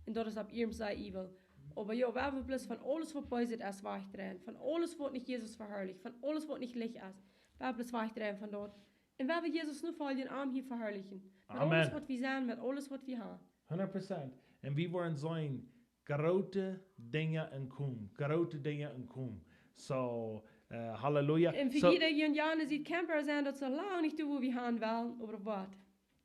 Un daut es opp iernst sea evil. Oba jo, wie haben bloos von aules, waut bees es, wajchdreien. Von aules, waut nich Jesus veharlicht. Von aules, waut nich Licht es. Wie haben bloos wajchdreien von daut. Un wie haben Jesus nu foljen, am hia veharlichen. Met Amen. Aules, waut wie sent, met aules, waut wie haben. Hundat Prozent. Un wie woaren seenen, groote Dinja en komen. Groote Dinja en komen. So, äh, halleluja. Un fa So jieda un jane siet Camper sent, daut soo lang nich doo, woo wie haben wellen, oba waut?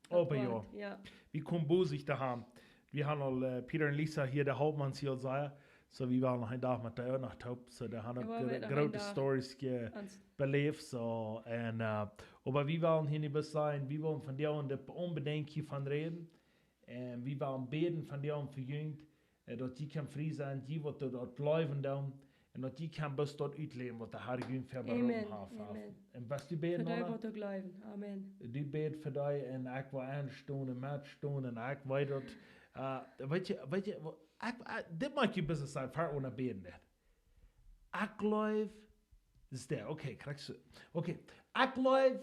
Daut Oba jo. Woat, jo. Wie komen bosich doahan. Wie haben aul, äh, Peter un Lisa hia, de Hauptmann hia, soo, jo. So, wie wieren noch een Dach met dee noch toop. So, dee haben Jo, uk wie gro-, wieren noch een groote Dach Stories ge-, ans- beläft, so. Un, äh, oba wie wellen hia nich bloos sennen, wie wellen von dee un daut onbedinjt hia von räden. Un wie wellen bäden von dee un fa junt, äh, daut jie kjennen frie sennen, jie waut doa daut jleewen doonen, un daut jie kjennen bloos daut utläwen, waut de Herr junt fa Amen. Beropen haft. Amen. Un waut du bäden, Fa dee, Nona? Waut doa jleewen. Amen. Du bädst fa dee un ekj well enstonen un metstonen un ekj weet daut, äh, weetst du, weetst du, wa-, ekj, äh, dit mott jie bloos sennen, fa eena bäden deit. Ekj jleew, es dee, okay, krakjt soo. Okay, ekj jleew,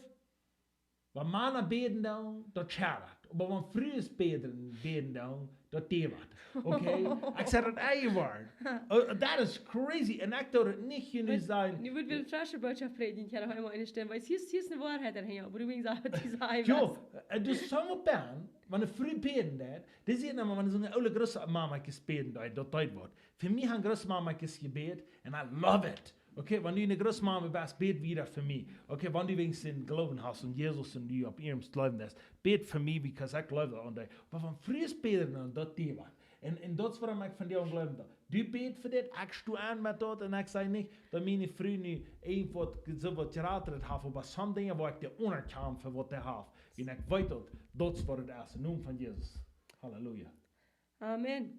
wan Mana bäden doonen, daut schauft. Oba wan Frues bäden, bäden doonen, daut deit waut. Okay? Ekj saj daut ieejent. Oh, that is crazy. Un ekj doo daut nich hia nu Waut, sennen. Nu woat wada fresche Bootschoft prädjen, ekj ha noch eemol eene Stemme. Wiels hia es, hia es eene Woarheit doahäa, oba du west aul, waut du sajen Jo, west. Äh, daut es soo waut dan, wan eene Fru bäden deit, dee sajcht emma, wan soone oole Grootmamakjes bäden, daut, daut deit waut. Fa mie haben Grootmamakjes jebät, and I love it. Okay, wan du eene Grootmama best, bäd wada fa mie. Okay, wan du weens dän Gloowen hast un Jesus un du opp iernst jleewen deist, bäd fa mie, because ekj jleew aun die. Oba wan Frues bäden, dan daut deit waut. Un, un daut es wuarom ekj von dee aun jleewen doo. Du bädst fa dit, ekj sto aun met daut un ekj saj nich, daut miene Fru nu irjentwaut, soo waut jerat haft, oba soone Dinja, wua ekj dee aunerkjan fa waut dee haft. Un ekj weet daut, daut es waut et es. Em Nomen von Jesus. Halleluja. Amen.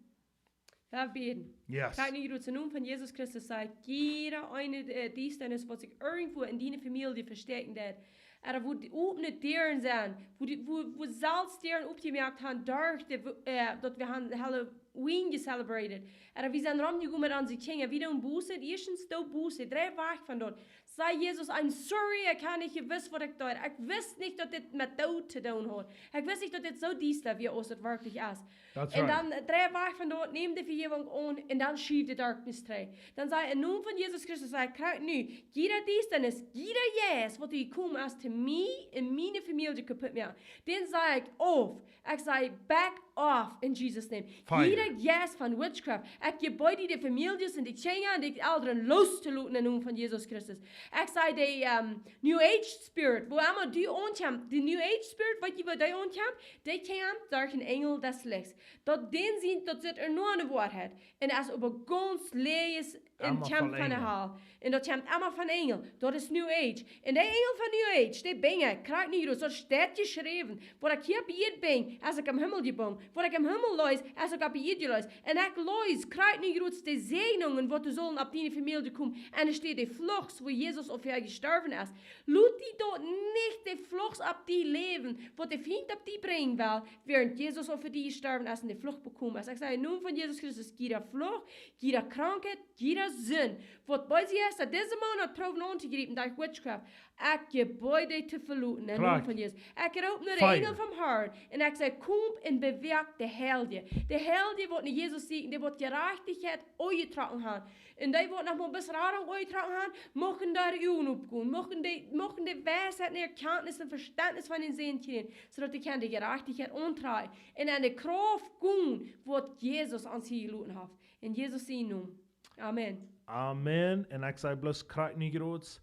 Wie bäden. Yes. Gott, nu em Nomen von Jesus Christus saj ekj, jieda eene, äh, Diestanis, waut sikj irjentwua en diene Famielje vestäakjen deit, ooda wua de opne Däaren sent, wua de, wua, wua selfst Däaren opjemoakt haben, derch de, äh, daut wie haben Halloween jecelebrated. Ooda wie sent romjegonen met onse Kjinja, wie doonen Buße, ieeschtens doo Buße, drei wajch von daut. Saj Jesus, I'm sorry, ekj ha nich jewist waut ekj deed. Ekj wist nich daut dit met Doot to doonen haud. Ekj wist nich daut dit soo diesta wia aus et werkjlich es. That's right. Un dan, äh, drei wajch von daut, nem de Vejäwunk aun un dan schuw de darkness trigj. Dan saj ekj, em Nomen von Jesus Christus, saj ekj krakjt nu, jieda Diestanis, jieda Jeist, waut hia jekomen es, to mie un miene Famielje kaputt moaken, dän saj ekj auf. Ekj saj, back off in Jesus' name. Fire. Jieda Jeist von witchcraft. Ekj jebied die de Famieljes un de Kjinja un de Elren loostoloten em Nomen von Jesus Christus. Ekj saj de, ähm, New Age Spirit, wua emma dee aunkjemt, de New Age Spirit, waut jie, wua dee aunkjemt, dee kjemt derch een Enjel des Lichts. Daut dän sien, daut sitt ea no aun de Woarheit. Un es oba gaunz läajes un kjemt von de Hal. Un daut kjemt emma von Enjel. Daut es New Age. Un de Enjel von New Age, dee binjen, krakjt nu jrots, daut steit jeschräwen. Waut ekj hia opp Ieed binj, es uk em Himmel jebungen. Waut ekj em Himmel lees, es uk opp Ieed jeleest. Un ekj lees, krakjt nu jrots, de Säajnungen, waut doa sullen opp diene Famielje komen. Un doa steit de Fluch, wua Jesus aul fa jestorwen es. Lot die daut nich de Fluch opp die läwen, waut de Fient opp die brinjen well, wäarent Jesus aul fa die jestorwen es un de Fluch bekomen es. Ekj saj, em Nomen von Jesus Christus, jieda Fluch, jieda Krankheit, jieda Sind, waut bie die es, daut dise Moonat proowen auntojriepen derch witchcraft, ekj jebäd die to veloten, em Nomen von Jesus. Ekj roop no de Enjel vom Harn un ekj saj, komt un bewäakt de Heilje. De Heilje, waut no Jesus sieekjen, dee waut Jerajchtichkjeit aunjetrocken haben. Un dee waut noch mau bloos Radunk aunjetrocken haben, muchten doa de Uagen opgonen, muchten de, muchten de Weisheit un Erkjantnis un Vestentnis von dän Sän kjrieen, soo daut dee kjennen de Jerajchtichkjeit auntrakjen un aun de Krauft gonen, waut Jesus ons hia jeloten haft. En Jesus sien Nomen. Amen. Amen. Un ekj saj bloos krakjt nu jrots,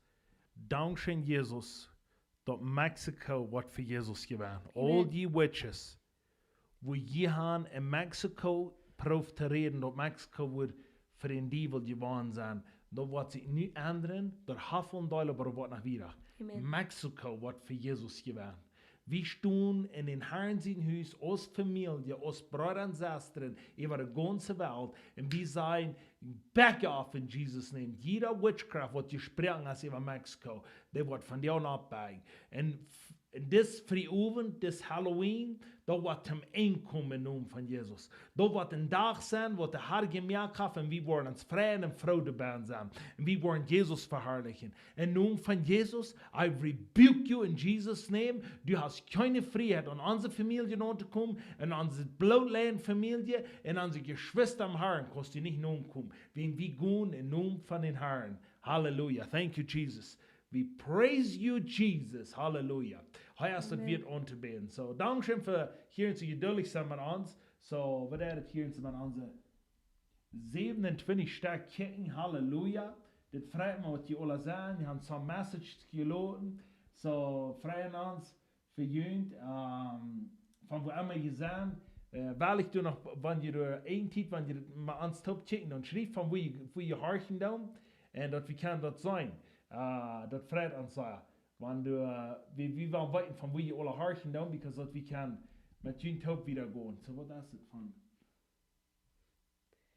dankscheen Jesus, daut Mexiko woat fa Jesus jewennen. Amen. Aul dee witches, wua jie han en Mexiko proowt to räden, daut Mexiko woat fa dän Diewel jewonnen sennen. Daut woat sikj nu endren, daut haft aul een Deel, oba daut woat noch wieda. Amen. Mexiko woat fa Jesus jewennen. Wie stonen en dän Harn sien Hus aus Famielje, aus Breeda un Sestren äwa de gaunze Welt. Un wie sajen, back off in Jesus' name. Jieda witchcraft, waut jesproaken es äwa Mexiko, dee woat von die aun aufbeijen. Un f-, un dis Frieowent, dis Halloween, daut woat toom Enj komen em Nomen von Jesus. Daut woat een Dach sennen, waut de Har jemoakt haft, un wie woaren ons freien un froo doabie sennen. Un wie woaren Jesus veharlichen. Em Nomen von Jesus, I rebuke you in Jesus' name. Du hast kjeene Frieheit, aun onse Famielje auntokomen, aun onse Blootlinjen Famielje, un onse Jeschwista em Harn, kaust du nich nokomen. Wan wie gonen em Nomen von dän Harn. Halleluja. Thank you, Jesus. We praise you, Jesus. Halleluja. Hee es daut Wieet auntobäden. So, dankscheen fa hia soo jeduldich sennen met ons. So, waut es daut hia soo met onse säwenuntwintich Stekj Kjoakjen? Halleluja. Dit freit mie, waut jie aula sent. Jie haben soone Message jeloten. So, freien ons fa junt, ähm, von wua emma jie sent. Äh, well ekj doa noch, wan jie doa eene Tiet, wan jie mau ons toop kjikjen, dan schrieft von wua jie, wua jie horchen doonen. Un daut wie kjennen daut seenen. Äh, daut freit ons sea. Wan doa, äh, wie, wie wellen weeten von wua jie aula horchen doonen, because daut wie kjennen met junt toop wieda gonen. So, waut es daut von?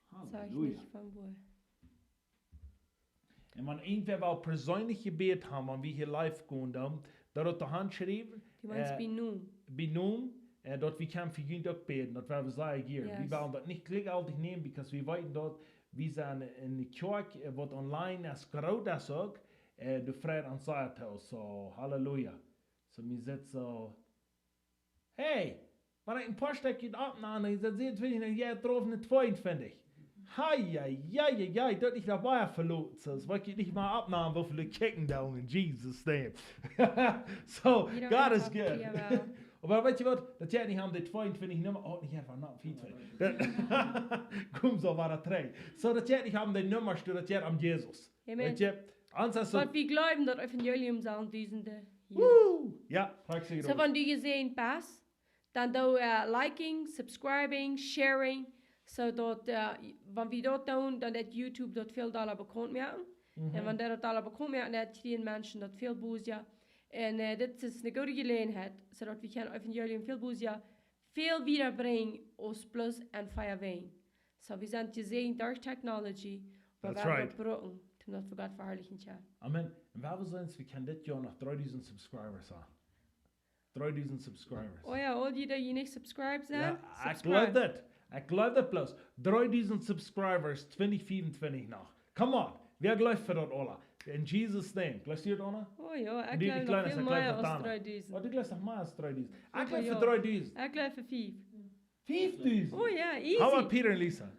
Saj ekj Halleluja. Nich von wua. Un wan irjentwäa well perseenlich jebät haben, wan wie hia live gonen, dan, daut doa aunschriewen. Du meenst, äh, bie Nomen? Bie Nomen, äh, daut wie kjennen fa junt uk bäden, daut woa wie sajen hia. Yes. Wie wellen daut nich jlikjjeltich nämen, because wie weeten daut, wie sent en de Kjoakj, äh, waut online es, groot es uk, äh, doa freit ons sea too. So, halleluja. So, mie sitt soo, hey, wan ekj een poa Stekj oppnäm, dan es daut säwenuntwintich, dan jeit daut rauf no tweeuntwintich. Hei, hei, hei, hei, hei, daut ekj daut wada veloten, soo, daut ekj nich mea oppnäm, woo väl Kjoakjen doa en Jesus' name. So, God is good. Oba weetst du waut? Daut jeit nich om de tweeuntwintich Numma, oh, nich eefach, no, vea un tweeuntwintich. Daut, komm soo wada trigj. So, daut jeit nich om de Numma, daut jeit om Jesus. Amen. Weetst du, ons es daut. Waut wie jleewen, daut Evangelium sellen Dusende hieren. Woo! Jo, praktisch. So, wan du jesäajent best, dan doo, äh, liking, subscribing, sharing, soo daut, äh, wan wie daut doonen, dan deit YouTube daut väl dolla bekaunt moaken. Mhm. Un wan daut dolla bekaunt moakt, dan kjrieen Menschen daut väl bosja. Un, äh, dit es eene goode Jeläajenheit, soo daut wie kjennen Evangelium väl bosja, väl wieda brinjen aus bloos en vea Wäaj. So, wie sent jesäajent derch technology, oba wie brucken daut, om daut fa Gott veharlichen to kjennen. Amen. Un wie sent, wie kjennen dit Joa noch dreedusent Subscribers haben. Dreedusent Subscribers. Oh jo, aul dee, dee nich subscribed sent, jo, ekj jleew daut. Ekj jleew daut bloos. Dreedusent Subscribers, tweedusent vea un tweedusent noch. Come on. Wäa jleeft fa daut aula? In Jesus' name. Jleefst du daut, Anna? Oh jo, ekj jleew noch väl mea aus dreedusent. Oh, du jleefst noch mea aus dreedusent. Ekj jleew fa dreedusent. Ekj jleew fa fief. Fiefdusent? Oh jo, easy. How about Peter and Lisa?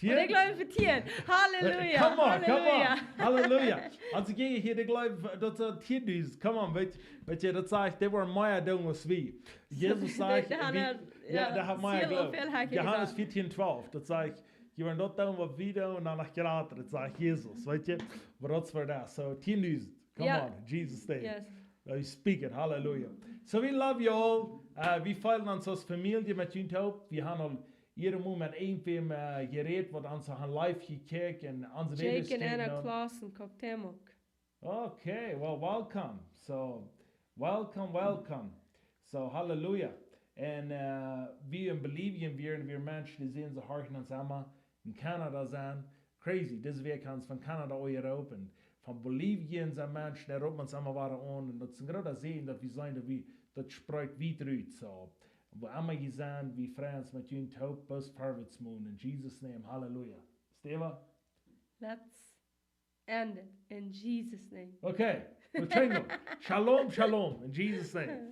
Tieen? Ekj jleew fa tieen. Halleluja. Come on, come on. Halleluja. Halleluja. Aus ekj hia, ekj jleew, daut es tieen. Come on, weetst, weetst du, daut sajcht, dee woaren mea doonen aus wie. Jesus sajcht, dee, dee haben, jo, dee haben mea Gloowen. Johanes vieetieen twalf, daut sajcht, Jie woaren daut doonen waut wie doonen un dan noch jrata, daut sajcht Jesus, weet jie? Oba daut es fa daut. So, tien dusent. Come Ja. On, in Jesus' name. Yes. We speak it. Hallelujah. So we love you all. Uh, wie feelen ons aus Famielje met junt toop. Wie haben aul jieda Moment met irjentwäm uh, jerät, waut ons aun live jekjikjt un ons Jake en Anna Klassen, Cuauhtémoc. Okay, well, welcome. So, welcome, welcome. So, hallelujah. Un uh, wie en Bolivien wieren, wie Menschen, dee sent soo hart en ons emma. En Kanada sent crazy. Dise Wäakj haben see von Kanada aul jeroopen. Von Bolivien sent Menschen, dee roopen ons emma wada aun. Un daut es een groota Säajen, daut wie seenen, daut wie, daut spreet wiet rut. So, wua emma jie sent, wie freien ons met junt toop, bloos vorwärts moven. In Jesus' name, hallelujah. Steva? Let's end it in Jesus' name. Okay, we'll change it. Shalom, shalom, in Jesus' name.